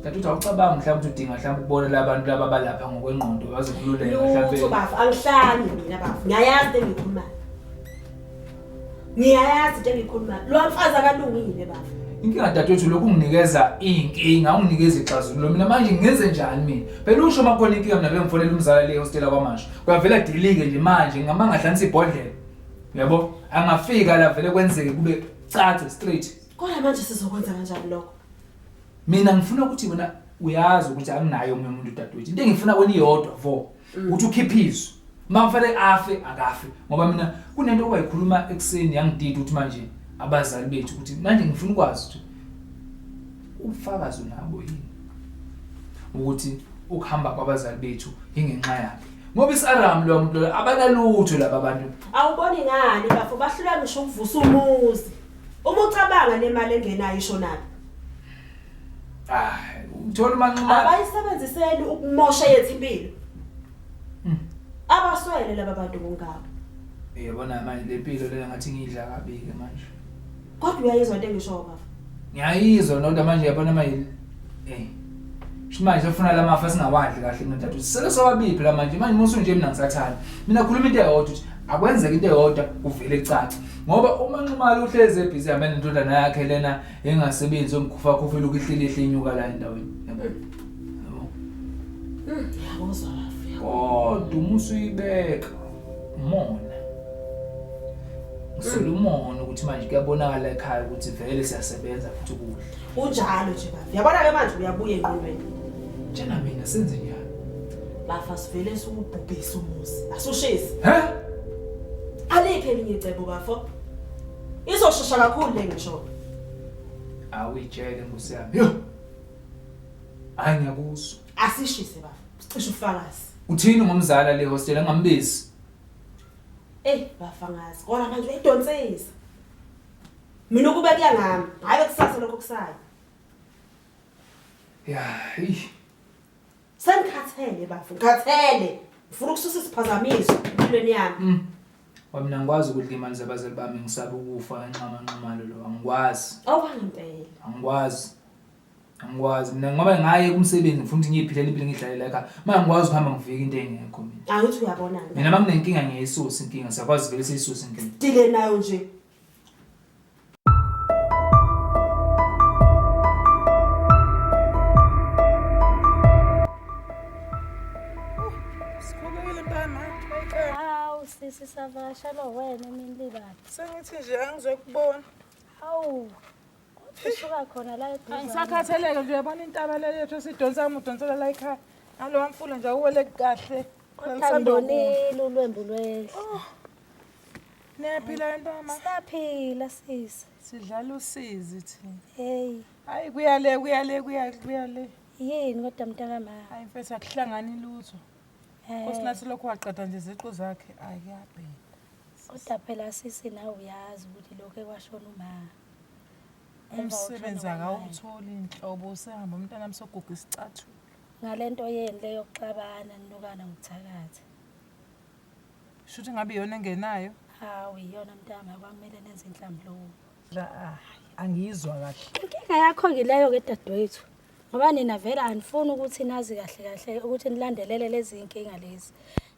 Kanti uthi awucabangi mhlawumbe ukuthi udinga mhlawumbe ukubona labantu laba abalapha ngokwengqondo bazokululeka Lutho mhlawumbe. bafo, angihlali mina bafo. Ngiyayazi into engiyikhulumayo. Ngiyayazi into engiyikhulumayo. Lo mfazi akalungile bafo. Inkinga dadewethu lokhu unginikeza iy'nkinga, unginikeza ixazululo. Mina manje ngenze njani mina? Phela usho uma kukhona inkinga mina bengifonela umzala le hostela kwamasho. Kuyavela dilike nje manje ngama ngahlanisa ibhodlela. Uyabo? Angafika la vele kwenzeke kube cace straight. Kodwa manje sizokwenza kanjani lokho? Mina ngifuna ukuthi wena uyazi ukuthi anginaye omunye umuntu dadewethu. Into engifuna wena iyodwa vo. Ukuthi ukhiphe izwi. Uma kufanele afe akafe ngoba mina kunento owayikhuluma ekuseni yangidida ukuthi manje abazali bethu ukuthi manje ngifuna ukwazi ukuthi ubufakazi unabo yini ukuthi ukuhamba kwabazali bethu ingenxa yakhe ngoba isaramu lo muntu lo abanalutho laba bantu. Awuboni ngani bafo bahlulwa ngisho ukuvusa umuzi. Uma ucabanga le mali engenayo ishonaphi? Ah, uthola uMaNxumalo Abayisebenziseli ukumosha yethu impilo. Abaswele laba bantu ngongabo. Yabona manje le mpilo lena ngathi ngiyidla kabi ke manje. Kodwa uyayizwa into engishoyo bafo. Ngiyayizwa nodwa manje yabona manje Sho manje sofuna lamafa singawadli kahle mina dadewethu. Sele sowabiphi la manje manje musu nje mina ngisathanda. Mina khuluma into eyodwa ukuthi akwenzeke into eyodwa kuvele kucace. Ngoba uMaNxumalo uhlezi ebhizi hamba nendodana yakhe lena engasebenzi omkhufa khufa lokhu ihleli ehle inyuka la endaweni. Yabo. Yabo. Ngiyakuzwa bafo. Kodwa uma usuyibeka umona. Ngisola umona ukuthi manje kuyabonakala ekhaya ukuthi vele siyasebenza futhi ukudla. Kunjalo nje bafo. Yabona ke manje uyabuya engqondweni. Tshena mina senze njani? Bafa sivele siwubhubhise umuzi. Asushisi. He? Alikho elinye icebo bafo. Izoshesha kakhulu le ngisho. Awuyitshele nkosi yami. Yo. Hayi ngiyakuzwa. Asishise bafo. Sicishe ufakazi. Uthini ngomzala le hostel angambizi? Ey bafa ngazi. Kodwa manje uyayidonsisa. Mina ukube kuya ngami, hayi kusasa lokho kusayo. Ya, eyi. Sengikhathele bafo, ngikhathele. Ngifuna ukususa isiphazamiso empilweni yami. Ngoba mina ngikwazi ukudla imali zabazali bami ngisaba ukufa ngenxa yaMaNxumalo lo. Angikwazi. Okwangempela. Angikwazi. Angikwazi mina ngoba ngaye kumsebenzi ngifuna ukuthi ngiyiphilela impilo ngidlalele ekhaya. Manje ngikwazi ukuhamba ngivike into engekho mina. Angithi uyabona ke. Mina makunenkinga ngiyayisusa inkinga, siyakwazi vele siyisuse inkinga. Dile nayo nje. Sikhulekile mntana. Hawu sisi savakashelwa wena emini libaba. Sengithi nje angizokubona. Hawu. Usuka khona la eduzane. Angisakhathaleke nje uyabona intaba le yethu esidonsa umdonsela la ekhaya. Ngalowa mfula nje awuwele kahle. Kodwa ngibonile ulwembu lwehla. Niyaphila ntama? Siyaphila sisi. Sidlala usizi thina. Hey, Hayi kuyale kuyale kuyale kuyale. yini kodwa mntakama? Hayi mfethu akuhlangani lutho. Eh, Nkosinathi lokhu waqeda nje iziqu zakhe. Hayi kuyabheda. Kodwa phela sisi nawe uyazi ukuthi lokho ekwashona uma. Emva Umsebenzi kokushona kwakhe. akawutholi inhlobo usehamba umntana msoguga isicathulo. Ngalento yeni leyo kuxabana ninukana ngokuthakatha. Shuthi ngabe iyona engenayo. Hawu iyona mntama kwamele nenze inhlambuluko. La hayi angiyizwa kahle. Inkinga yakho ngileyo ke dadewethu. Ngoba nina vele anifuni ukuthi nazi kahle kahle ukuthi nilandelele lezi zinkinga lezi.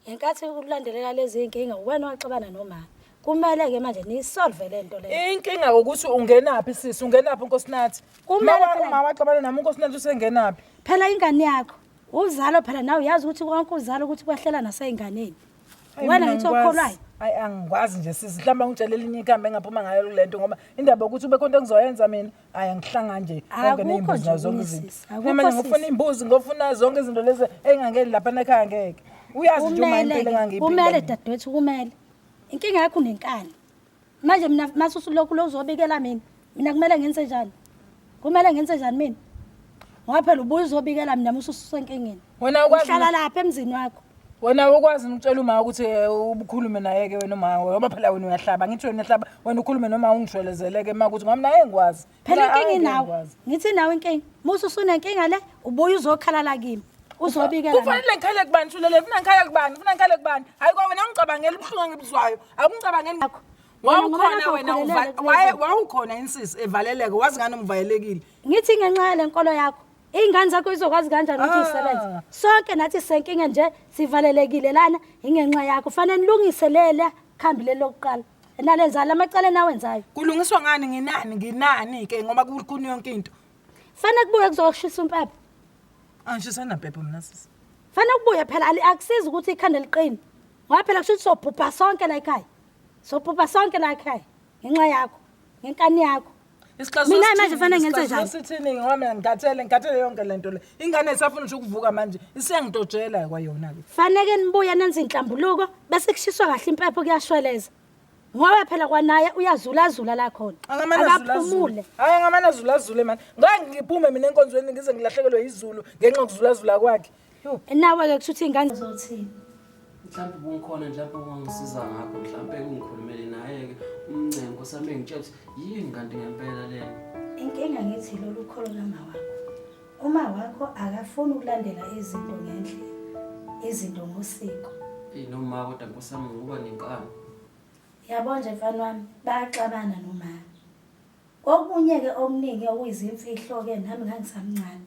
Ngenkathi ulandelela lezi zinkinga wena waxabana nomama. Kumele ke manje niyisolve le nto leyo. Inkinga ukuthi ungenaphi sisi, ungenaphi uNkosinathi? Kumele phela- Uma waxabana nami uNkosinathi usengenaphi? Phela ingane yakho uzalo phela nawe uyazi ukuthi konke uzalo ukuthi kwehlela naseyinganeni. Hayi, Wena mina ngithi angikwazi. okholwayo. Hayi angikwazi nje sisi, mhlawumbe angitshele elinye ikhambi engaphuma ngayo kule nto ngoba indaba yokuthi ube khona into engizoyenza mina, hayi angihlangani nje konke Akukho ney'mbuzi nje nazo zonke okunye izinto. sisi, akukho Mina manje ngofuna sisi. iy'mbuzi, ngofuna zonke izinto lezi engangeni lapha ekhaya ngeke. Uyazi nje uma Kumele impilo ke, engangiyiphila. kumele mina. dadewethu kumele. Inkinga yakho unenkani. Manje mina masusulokhu uzobikela mina. Mina kumele ngenze njani? Kumele ngenze njani mina? Ngoba phela ubuye uzobikela mina musususenkingeni. Wena ukwazi Uhlala lapha emzini wakho. Wena ukwazi ukutshela uma ukuthi ubukhulume naye ke wena uma ngoba phela wena uyahlaba ngithi wena uyahlaba wena ukhulume noma ungishwelezeleke uma ukuthi ngoba mina engikwazi. Phela Mina inkinga inawe. angikwazi. Ngithi nawe inkinga. Musu usunenkinga le ubuye uzokhala la kimi. Uzobikela. mina. Kufanele ngikhale kubani Thulele? Funa ngikhale kubani? Funa ngikhale kubani? Hayi kwa wena ungicabangela ubuhlungu engibuzwayo. Akungicabangeli Yakho. Wena ngoba Wawukhona nakho wena ukholelele kulezi. wawukhona insisi evaleleke wazi ngani umvayelekile. Ngithi ngenxa yale nkolo yakho iy'ngane zakho izokwazi kanjani ukuthi Ah. yisebenze sonke nathi sisenkinga nje sivalelekile lana ingenxa yakho fanele nilungise lela khambi leli lokuqala nalenzayo lamacala enawenzayo Kulungiswa ngani nginani nginani ke ngoba kukhuni yonke into. fanele kubuye kuzokushisa impepho Angishisana mpepho mina sisi. fanele kubuye phela akusizi ukuthi ikhanda liqine ngoba phela kusho ukuthi sobhubha sonke la ekhaya sobhubha sonke la ekhaya ngenxa yakho ngenkani yakho Isixazululo Mina manje sithini? fanele ngenze Isixazululo njani? Sithini ngoba mina ngikhathele yonke lento le. Ingane isafuna nje ukuvuka manje isiyangidojela kwayona ke. Faneke nibuye nenze inhlambuluko bese kushiswa kahle impepho kuyashweleza. Ngoba phela kwanaye uyazulazula la khona. Akaphumule. Hayi ngamane azulazule mani. Ngeke ngiphume mina enkonzweni ngize ngilahlekelwe izulu ngenxa yokuzulazula kwakhe. Yo. Nawe ke kusho ukuthi ingane uzothini? Mhlawumbe ubungikhona mhlawumbe ungangisiza ngakho mhlawumbe ungikhulumele naye-ke umncengo Nkosi yami engitshela ukuthi yini kanti ngempela lena. Inkinga ngithi lolu kholo lama wakho. Uma wakho akafuni ukulandela izinto ngendlela, izinto ngosiko. Eyi noma kodwa Nkosi yami ngokuba nenkani. Yabo nje mfana wami bayaxabana nomama. Okunye ke okuningi okuyizimfihlo ke nami ngangisamncane.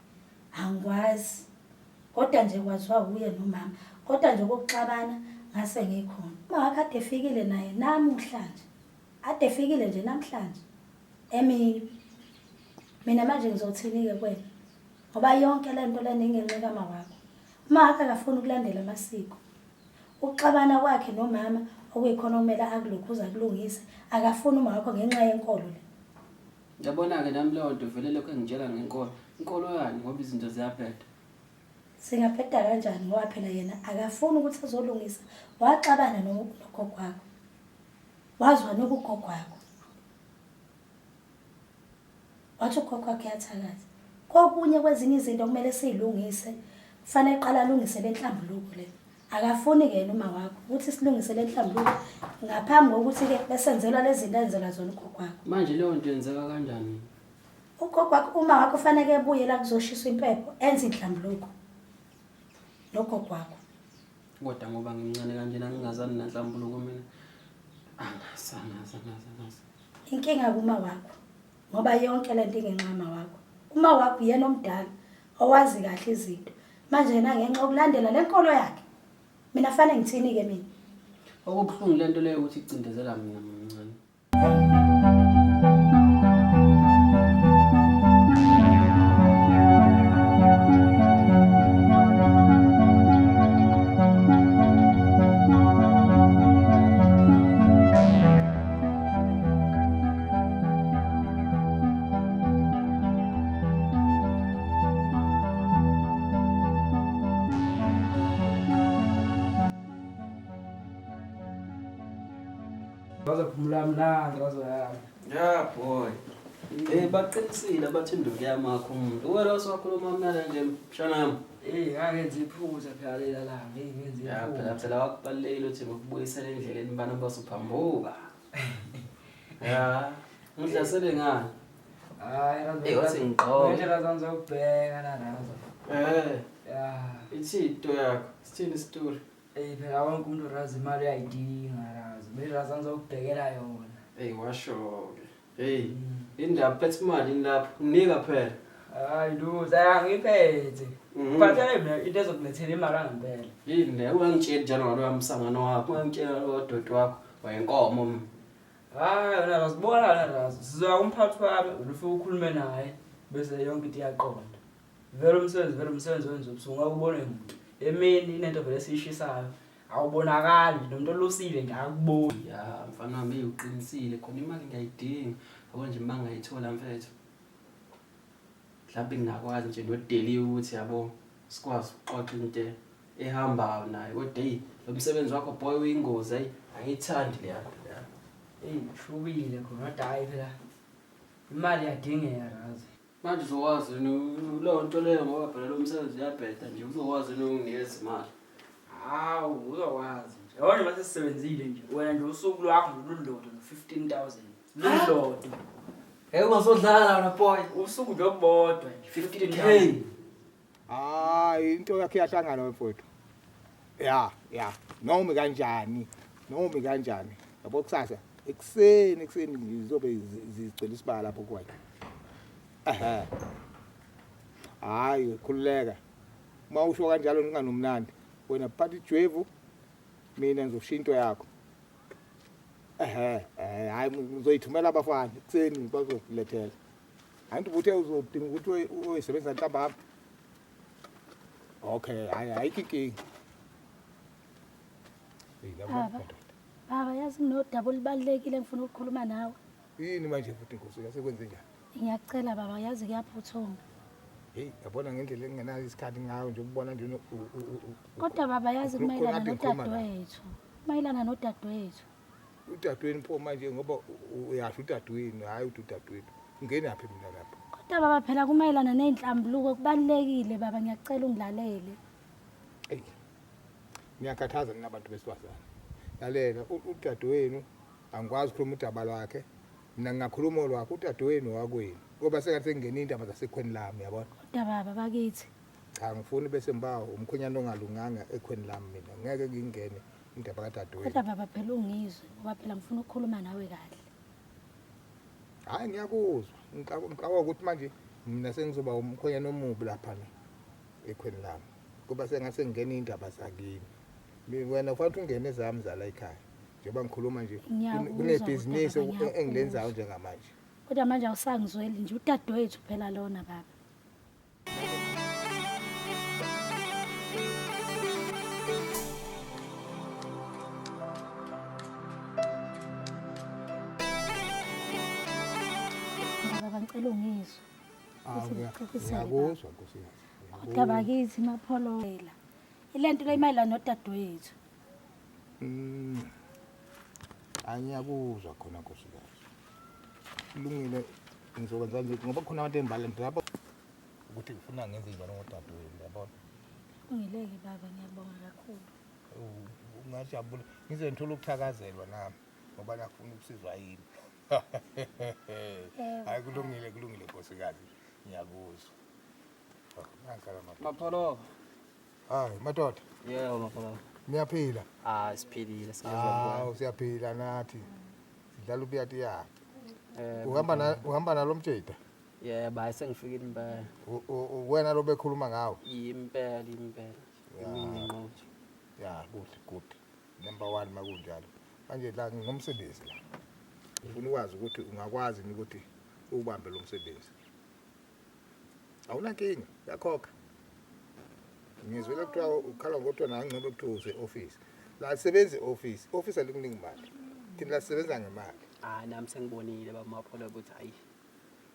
Angikwazi. Kodwa nje kwaziwa uye nomama. Kodwa nje kokuxabana ngase ngikhona. Uma wakhe ade efikile naye namuhlanje. Ade efikile nje namhlanje. Emini. Mina manje ngizothini ke kuwena? Ngoba yonke le nto lena ingenxa kama wakho. Uma wakhe akafuni ukulandela amasiko. Ukuxabana kwakhe nomama okuyikhona okumele akulokhuza akulungise akafuni uma wakho ngenxa yenkolo le. Yabona-ke nami leyo nto vele lokhu engitshela ngenkolo. Inkolo yani ngoba izinto ziyabheda. Singabheda kanjani ngoba phela yena akafuni ukuthi azolungisa waxabana nogogo wakho. Wazwa nokugogo wakho. Wathi ugogo wakhe uyathakatha. Kokunye kwezinye izinto kumele siyilungise kufanele qala alungise le nhlambuluko le. Akafuni ke yena uma wakho ukuthi silungise le nhlambuluko ngaphambi kokuthi ke besenzelwa lezi zinto enzelwa zona ugogo wakho. Manje leyo nto yenzeka kanjani? Ugogo wakho uma wakho kufanele ebuye la kuzoshiswa impepho enze inhlambuluko nogogo wakho. Kodwa ngoba ngimncane kanjena ngingazani nanhlambuluko mina. Angazi angazi angazi angazi. Inkinga kuma wakho ngoba yonke lento ingenxa yama wakho. Uma wakho uyena omdala owazi kahle izinto. Manje yena ngenxa yokulandela le nkolo yakhe. Mina fanele ngithini ke mina? Okubuhlungu lento leyo ukuthi icindezela mina mamncane. Bazophumula mnandi bazoyami. Yeah boy. Baqinisile abathi induku yamakho umuntu. Wena wakhuluma mnandi nje mshana wami. Ngakenza iphutha phela lela langa, ngenza Ya phela iphutha. phela wakubalulekile ukuthi ngikubuyisele endleleni bana basuphambuka. Ya, ngidlasele ngani? Hayi, Wathi ngiqoke. Nje razanza ukubheka la razo. Ya. Ithi into yakho, sithini isitori? Phela wonke umuntu razi imali uyayidinga razo. Mina razanza ukubhekela yona. Washo ke. Hey, indaba phethe imali lapho, nginika phela. Hayi lutho, angiphethe. Phathele mina into ezokulethela imali angempela. Yini le ungangitsheli njalo ngaloya msangano wakho, ungangitshela ngaloya doti wakho, wayenkomo mina. Hayi wena Razo, bona wena Razo. Sizoya kumphathi wami, ufike ukhulume naye bese yonke into iyaqonda. Vele umsebenzi wenza ubusuku ngeke ubone muntu. Emini inento vele esiyishisayo. Awubonakali nomuntu olusile nje akuboni. Ya mfana wami uqinisile khona imali ngiyayidinga. Yabo nje uma ngayithola mfethu. Mhlawumbe ngingakwazi nje noDeli ukuthi yabo sikwazi ukuxoxa into ehambayo naye kodwa hey lo msebenzi wakho boy uyingozi hey angiyithandi le yanto leya. Hey shubile khona kodwa hayi phela imali iyadingeka Razo. Manje uzokwazi leyo nto leyo ngoba phela lo msebenzi uyabheda nje uzokwazi ukunginikeza imali. Hawu uzokwazi nje. Yabona nje mase sisebenzile nje wena nje usuku lwakho lululodwa no-15,000. Lululodwa. Hey ungazodlala wena boy. Usuku nje obodwa nje 15,000. Hayi into yakhe iyahlangana mfowethu. Ya, ya. Noma kanjani? Noma kanjani? Yabo kusasa ekuseni ngizobe zigcwele isibaya lapho kuwena. Ehhe. Hayi khululeka. Uma usho kanjalo nginganomnandi. Wena phatha ijwevu mina ngizoshiya into yakho. Ehhe, hayi ngizoyithumela abafana ekuseni bazokulethela. Angithi ubuthe uzodinga ukuthi uyisebenzisa ntambama. Okay, hayi ayikho inkinga. Baba, baba yazi nginodaba olubalulekile engifuna ukukhuluma nawe. Yini manje futhi Nkosi yasekwenze njani? Ngiyacela baba yazi kuyaphuthuma. Hey, yabona ngendlela engingenayo isikhathi ngayo nje ukubona nje Kodwa baba yazi kumayelana nodadewethu. Mayelana nodadewethu. Udadewenu pho manje ngoba uyasho udadewenu, hayi uthi udadewenu. Ungenaphi mina lapho? Kodwa baba phela kumayelana nezinhlambuluko kubalulekile baba ngiyacela ungilalele. Hey. Ngiyakhathaza nina abantu besifazane. Lalela udadewenu angikwazi ukukhuluma udaba lwakhe. Mina ngingakhuluma olwakhe udadewenu wakwenu. Ngoba sengathi sengingena indaba zasekhweni lami yabona. Kodwa baba bakithi. Cha ngifuni bese ngiba umkhwenyana ongalunganga ekhweni lami mina. Ngeke ngingene indaba kadadewenu. Kodwa baba phela ungizwe ngoba phela ngifuna ukukhuluma nawe kahle. Hayi ngiyakuzwa. Ngicabanga ukuthi manje mina sengizoba umkhwenyana omubi lapha ekhweni lami. Kuba sengase ngingena indaba zakini. Wena ufanele ungene ezami zala ekhaya. Njengoba ngikhuluma nje kunebhizinisi engilenzayo njengamanje. Kodwa manje awusangizweli nje udadewethu phela lona baba. Baba ngicela ungizwe. Ngiyakuzwa Nkosi. Kodwa bakithi Mapholoba. Ilento le imayelana nodadewethu. Angiyakuzwa khona nkosikazi. Kulungile ngizokwenza nje ngoba khona abantu engibala lapho ukuthi ngifuna ngenze njani ngodadewenu yabona. Ungileke baba ngiyabonga kakhulu. Ungajabula ngize ngithola ukuthakazelwa nami ngoba nakufuna ukusizwa yini. Hayi kulungile kulungile nkosikazi ngiyakuzwa. Mapholoba. Hayi madoda. Yebo Mapholoba. Niyaphila? Ah siphilile siyazwa. Hawu siyaphila nathi. Sidlala ubuyati yakhe. Uhamba nalo mtsheda? Yebo hayi sengifikile impela. Wena lo bekhuluma ngawe? Impela impela. Imini ngqo. Ya good good. Number 1 makunjalo. Manje la nginomsebenzi la. Ngifuna ukwazi ukuthi ungakwazi ukuthi ubambe lo msebenzi. Awunankinga, uyakhokha. Ngizwele kuthiwa ukhala ngodwa nangcobe kuthiwa use office. La sebenzi office, office alikuningi imali. Thina la sisebenza ngemali. Ah nami sengibonile baba Mapholoba ukuthi hayi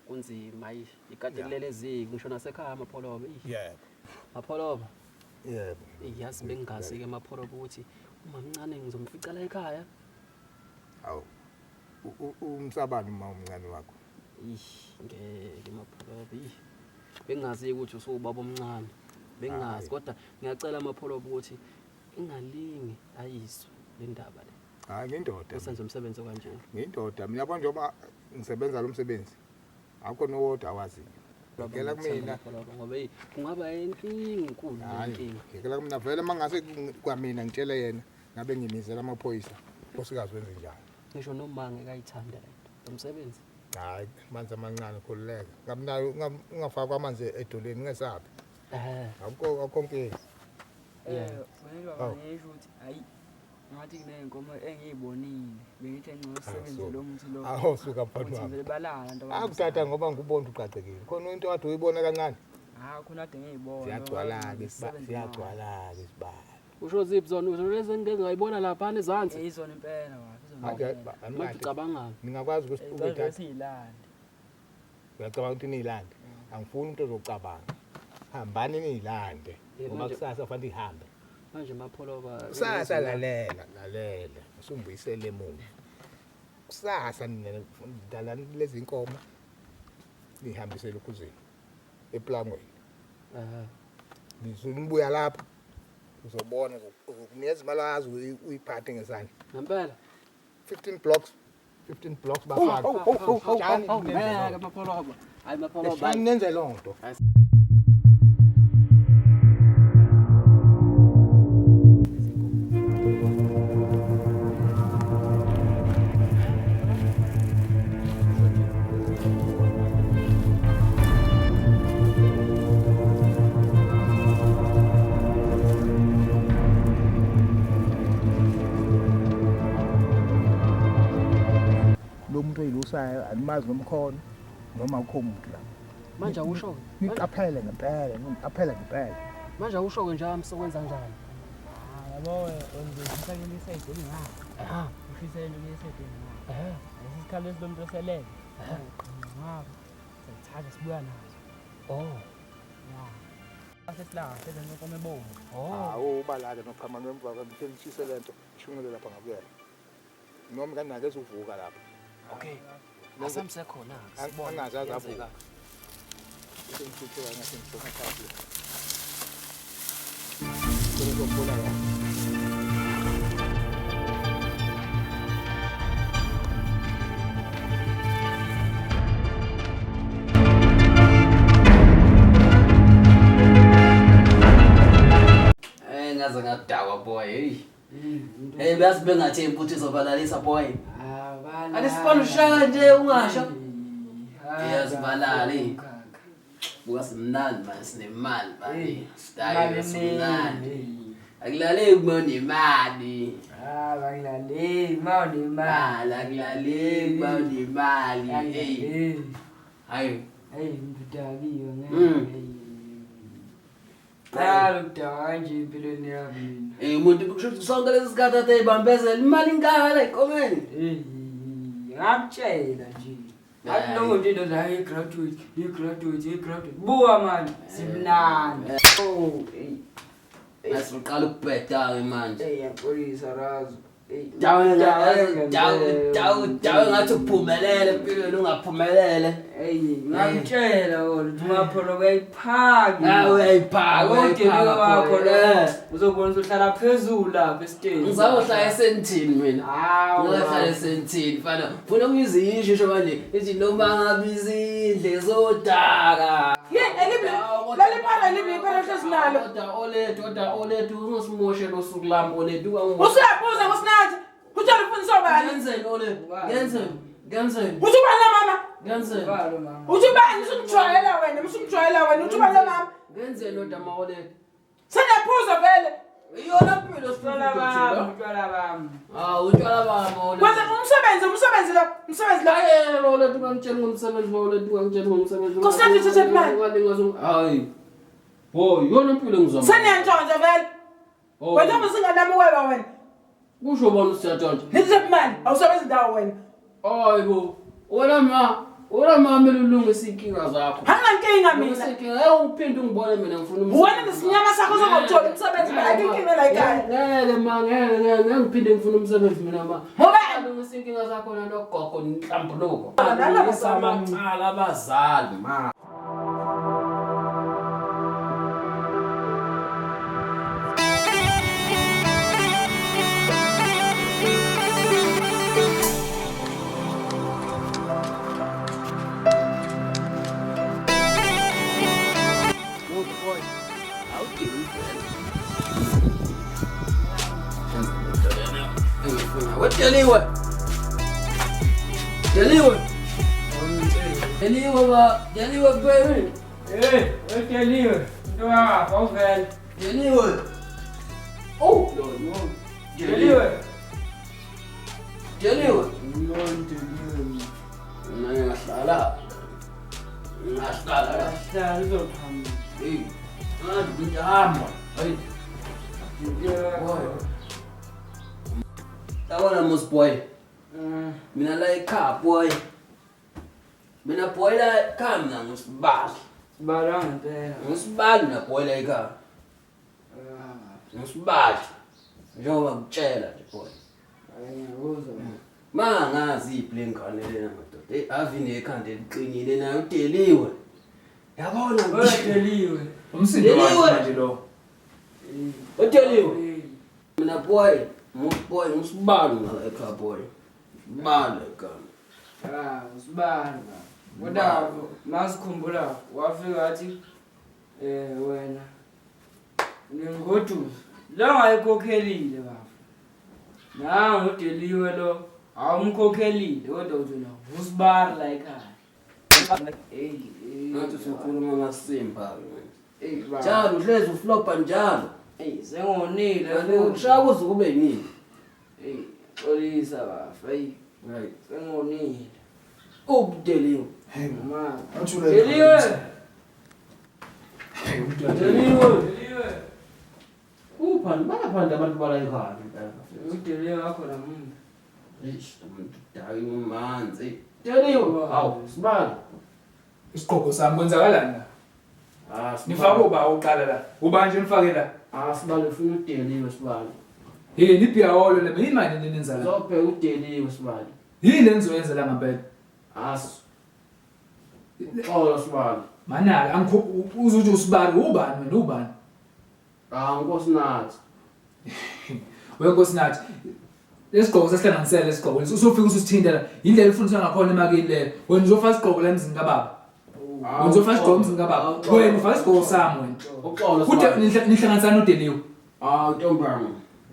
kunzima hayi ikade kulele eziko ngisho nasekhaya Mapholoba. Yebo. Mapholoba. Yebo. Yazi bengingazi ke Mapholoba ukuthi umamncane ngizomfica la ekhaya. Awu. Umsabani uma umncane wakho? Ngeke Mapholoba. Bengingazi ukuthi usubaba omncane. Bengingazi kodwa ngiyacela Mapholoba ukuthi ingalingi ayizwe le ndaba le. Hayi ngindoda. Usenze umsebenzi kanje. Ngindoda mina yabona njengoba ngisebenza lo msebenzi. Akho nowodwa awaziyo. Ngela kumina ngoba hey kungaba inkinga enkulu inkinga. Ngela kumina vele mangase kwamina ngitshele yena ngabe ngimizela amaphoyisa. Nkosikazi wenze njani? Ngisho noma ngeke ayithanda le nto. Lo msebenzi. Hayi, amanzi amancane khululeka. Ngabunayo ungafakwa amanzi edoleni ungesabi. Akukho akukho nkinga. Wena baba ngisho ukuthi hayi ngathi kuney'nkomo engiyibonile bengithi engcono sisebenze lo muthi lo. Awu suka mfana Ukuthi wami. vele balala nto Akuthatha ngoba ngikubona uqaqekile. Khona into kade uyibona kancane. Hayi khona kade ngiyibona. Siyagcwala-ke siyagcwala-ke isibalo. Usho ziphi zona? Usho lezi engike ngayibona laphana ezansi? Izona impela baba, izona Manje impela. Manje ucabangani? Ningakwazi ukuthi Eh, ukuyithatha. siyilande. Uyacabanga ukuthi niyilande? Angifuni umuntu ozocabanga. Hambani niyilande. Eh, Ngoba kusasa kufanele ihambe. Manje Mapholoba Kusasa lalela, lalela. Usumbuyisele emuva. Kusasa nina dalani lezi inkomo nihambisele ukhuzini eplangweni. Nibuya lapha uzobona uzokunikeza imali azi uyiphathe ngesandla. Ngempela 15 blocks 15 blocks bafaka. Oh, Tshani nenze loo ngeke nto. Mapholoba. Hayi Mapholoba. Tshani nenze loo nto. Lo muntu oyilusayo animazi nomkhono noma akukho muntu la. Manje awusho. Niqaphele ngempela, niqaphele ngempela. Manje awusho ke nje amsokwenza kanjani? Yabo wena ushisa kule side engapha. Ushisa kule side engapha. Lesi sikhalo lesi lomuntu oselele. Ngapha. Siyithatha sibuya nazo. Oh. Ya. Sesilahle le nkomo ebomvu. Oh. Hawu ubalake noqhama ngemva kwami ngishise lento ishungele lapha ngakuyena. Noma kanake ezuvuka lapha. Okay. Asamsekhona sibone. Angazi aze avuka. Sengithuthuka ngathi ngifuna kahle. Ngizobona la. Eh ngaze ngadakwa boy. Hey. Hey bayazi bengathembi ukuthi izobalalisa boy. Alisibona ushaya nje ungasho. Iyazibalala. Buka simnandi man sinemali man. Style simnandi. Akulaleki uma unemali. Ah, bakulaleli uma unemali. Mali akulaleki uma unemali. Hey. Hayi. Hey, mntu udakiwe Mm. ngeke. Qala ukudakwa kanje empilweni yami mina. Eh umuntu kusho ukuthi sonke lesi sikhathi ade eyibambezela imali ingaka la enkomeni. Ngamtshela nje. Athi lokho nje into zayo i-graduate, i-graduate, i-graduate. Buka manje, simnandi. Oh, hey. Asiqala ukubheda ke manje. Hey, yapolisa razo. Hey. Dawu dawu dawu dawu ngathi uphumelele empilweni ungaphumelele. Hey, ngamtshela wona ukuthi uMapholo uyayiphaka. Ah, uyayiphaka, Udelike uyayiphaka, wakho boy. lo. Eh. Uzobona usuhlala phezulu lapha estage. Ngizohlala esentini mina. Hawu. Ngizohlala esentini mfana. Funa ukuyizisho isho manje ithi noma ngabe izindle zodaka. Ye, elibi leli phara elibi iphara hlezi nalo. Kodwa olethu, kodwa olethu ungasimoshe losuku lami olethu Usuyabuza ngosinathi. Utshela ufundiswa bani? Ngenzeni olethu? Ngenzeni? Ngenzeni? Uthi ubani la mama? Ngenzeni? Uthi ubani usungijwayela wena, usungijwayela wena, uthi ubani la mama? Ngenzeni kodwa ma olethu? Seniyaphuza vele. Iyona mpilo Utshwala bami, utshwala bami. Ah, utshwala bami olethu. Kwenza umsebenzi, umsebenzi lo, umsebenzi lo. Hayi olethu ungangitsheli ngomsebenzi olethu ungangitsheli ngomsebenzi. Nkosinathi uthathe imali. Hayi. Bo, iyona impilo engizama. Seniyantshontsha vele. Oh. Wena usinganami ukweba wena. Kusho bani usiyantshontsha? Nithathe imali, awusebenzi ndawo wena. Hayi bo. Wena ma, wena ma kumele ulungise iy'nkinga zakho. Anginankinga mina. Ulungise iy'nkinga. Hey uphinde ungibone mina ngifuna umsebenzi. Wena nesinyama sakho uzongawuthola umsebenzi mina ayikho inkinga la ekhaya. Ngeke ma, ngeke ngeke ngeke ngiphinde ngifune umsebenzi mina ma. Ngoba lungisa iy'nkinga zakho nanogogo nenhlambuluko. Nalaba Lungisa amacala abazali ma. Deliwe. Deliwe. Deliwe ba, Deliwe baby. Hey, Deliwe. Into yakho awuvele. Deliwe. Oh, no, no. Deliwe. Deliwe. No, Deliwe. Mina ngiyahlala. Ngiyahlala. Hlala uzoqhamuka. Hey. Ngathi ngihamba. Hey. Deliwe. Yabona mos boy. Mina la ekhaya boy. Mina boy la ekhaya mina ngisibali. Sibala ngempela. Ngisibali mina boy la ekhaya. Ngisibali. Njengoba ngikutshela nje boy. Hayi ngiyakuzwa. Mangazi iphi le ngane lena madoda. Hey ave inekhanda eliqinile nayo uDeliwe. Yabona Deliwe. Umsindo wakhe manje lo. uDeliwe. Mina boy, boy ngisibali la ekhaya boy. Sibali ekhaya. Ah, usibali. Kodwa masikhumbula wafika wathi wena ngingoduza. La ngayikhokhelile baba. Nangu uDeliwe lo awumkhokhelile kodwa uthi wena usibali la ekhaya. Hey, Ngathi usukhuluma amasimba manje. hey baba. Njalo uhlezi uflopa njalo. Hey, sengonile Kanti ukushaya kuze kube yini? Hey, xolisa baba. Hey, Right. sengonile. UDeliwe. Hey, Ma. Athule. Deliwe. Hey, umntwana. Deliwe. Deliwe. Uphani balaphanda abantu bala ekhaya impela. UDeliwe wakho namuntu. Eish, umuntu dayi umanzi. Deliwe. Hawu, sibali. Isigqoko sami kwenzakalani la? Ah, Nifake uba uqala la. Uba nje nifake la. Ah, sibali ufuna uDeliwe sibali. Hey, nibhiyawolo le yini manje nenenza la? Uzobheka uDeliwe sibali. Yini lenizoyenza la ngempela? Ah, uxolo sibali. Manaka angikho uzuthi usibali ubani wena ubani? Ah, Nkosinathi. Wenkosinathi. Lesigqoko sesihlanganisele lesigqoko. Usufika ususithinta la. Indlela ufundiswa ngakhona emakini leyo. Wena uzofaka isigqoko la emzini kababa. Wena uzofaka isigqoko emzini kababa. Wena ufaka isigqoko sami wena. Uxolo Kude sibali. nihlanganisana uDeliwe. Ah, intombi yami.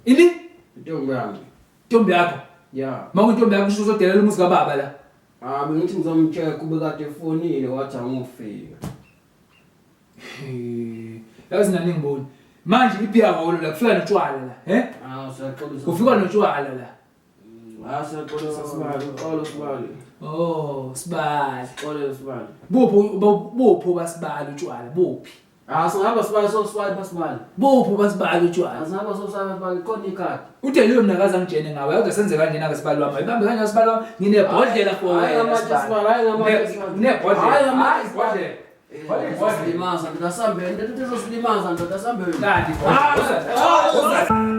Ini Intombi yami. intombi yakho. Yeah. Mawuyintombi yakho usho uzodelela umuzi kababa la. Ah, bengithi ngizomcheck kube kade efonile wathi angufika. Eh, yazi nani ngiboni. Manje ibhiyawolo la kufika notshwala la, he? Ah, siyaxolisa. Kufika notshwala la. Ah, siyaxolisa sibali. Uxolo sibali. Oh, sibali. Uxolo sibali. Buphi buphi basibali utshwala buphi? Ah, singahamba sibali so sibali basibali. Buphi basibali utshwala? Ah, singahamba so sibali basibali khona ikhadi. UDeliwe mina akaze angitshene ngawe, kodwa senze kanjena ke sibali wami. Ibambe kanjani sibali wami? Nginebhodlela for Hayi wena. ngamatshe sibali, hayi ngamatshe sibali. Nginebhodlela. Hayi ngamatshe Hayi ibhodlela. Izosilimaza ndoda sambeni, ndoda izosilimaza ndoda sambeni. Kanti ibhodlela.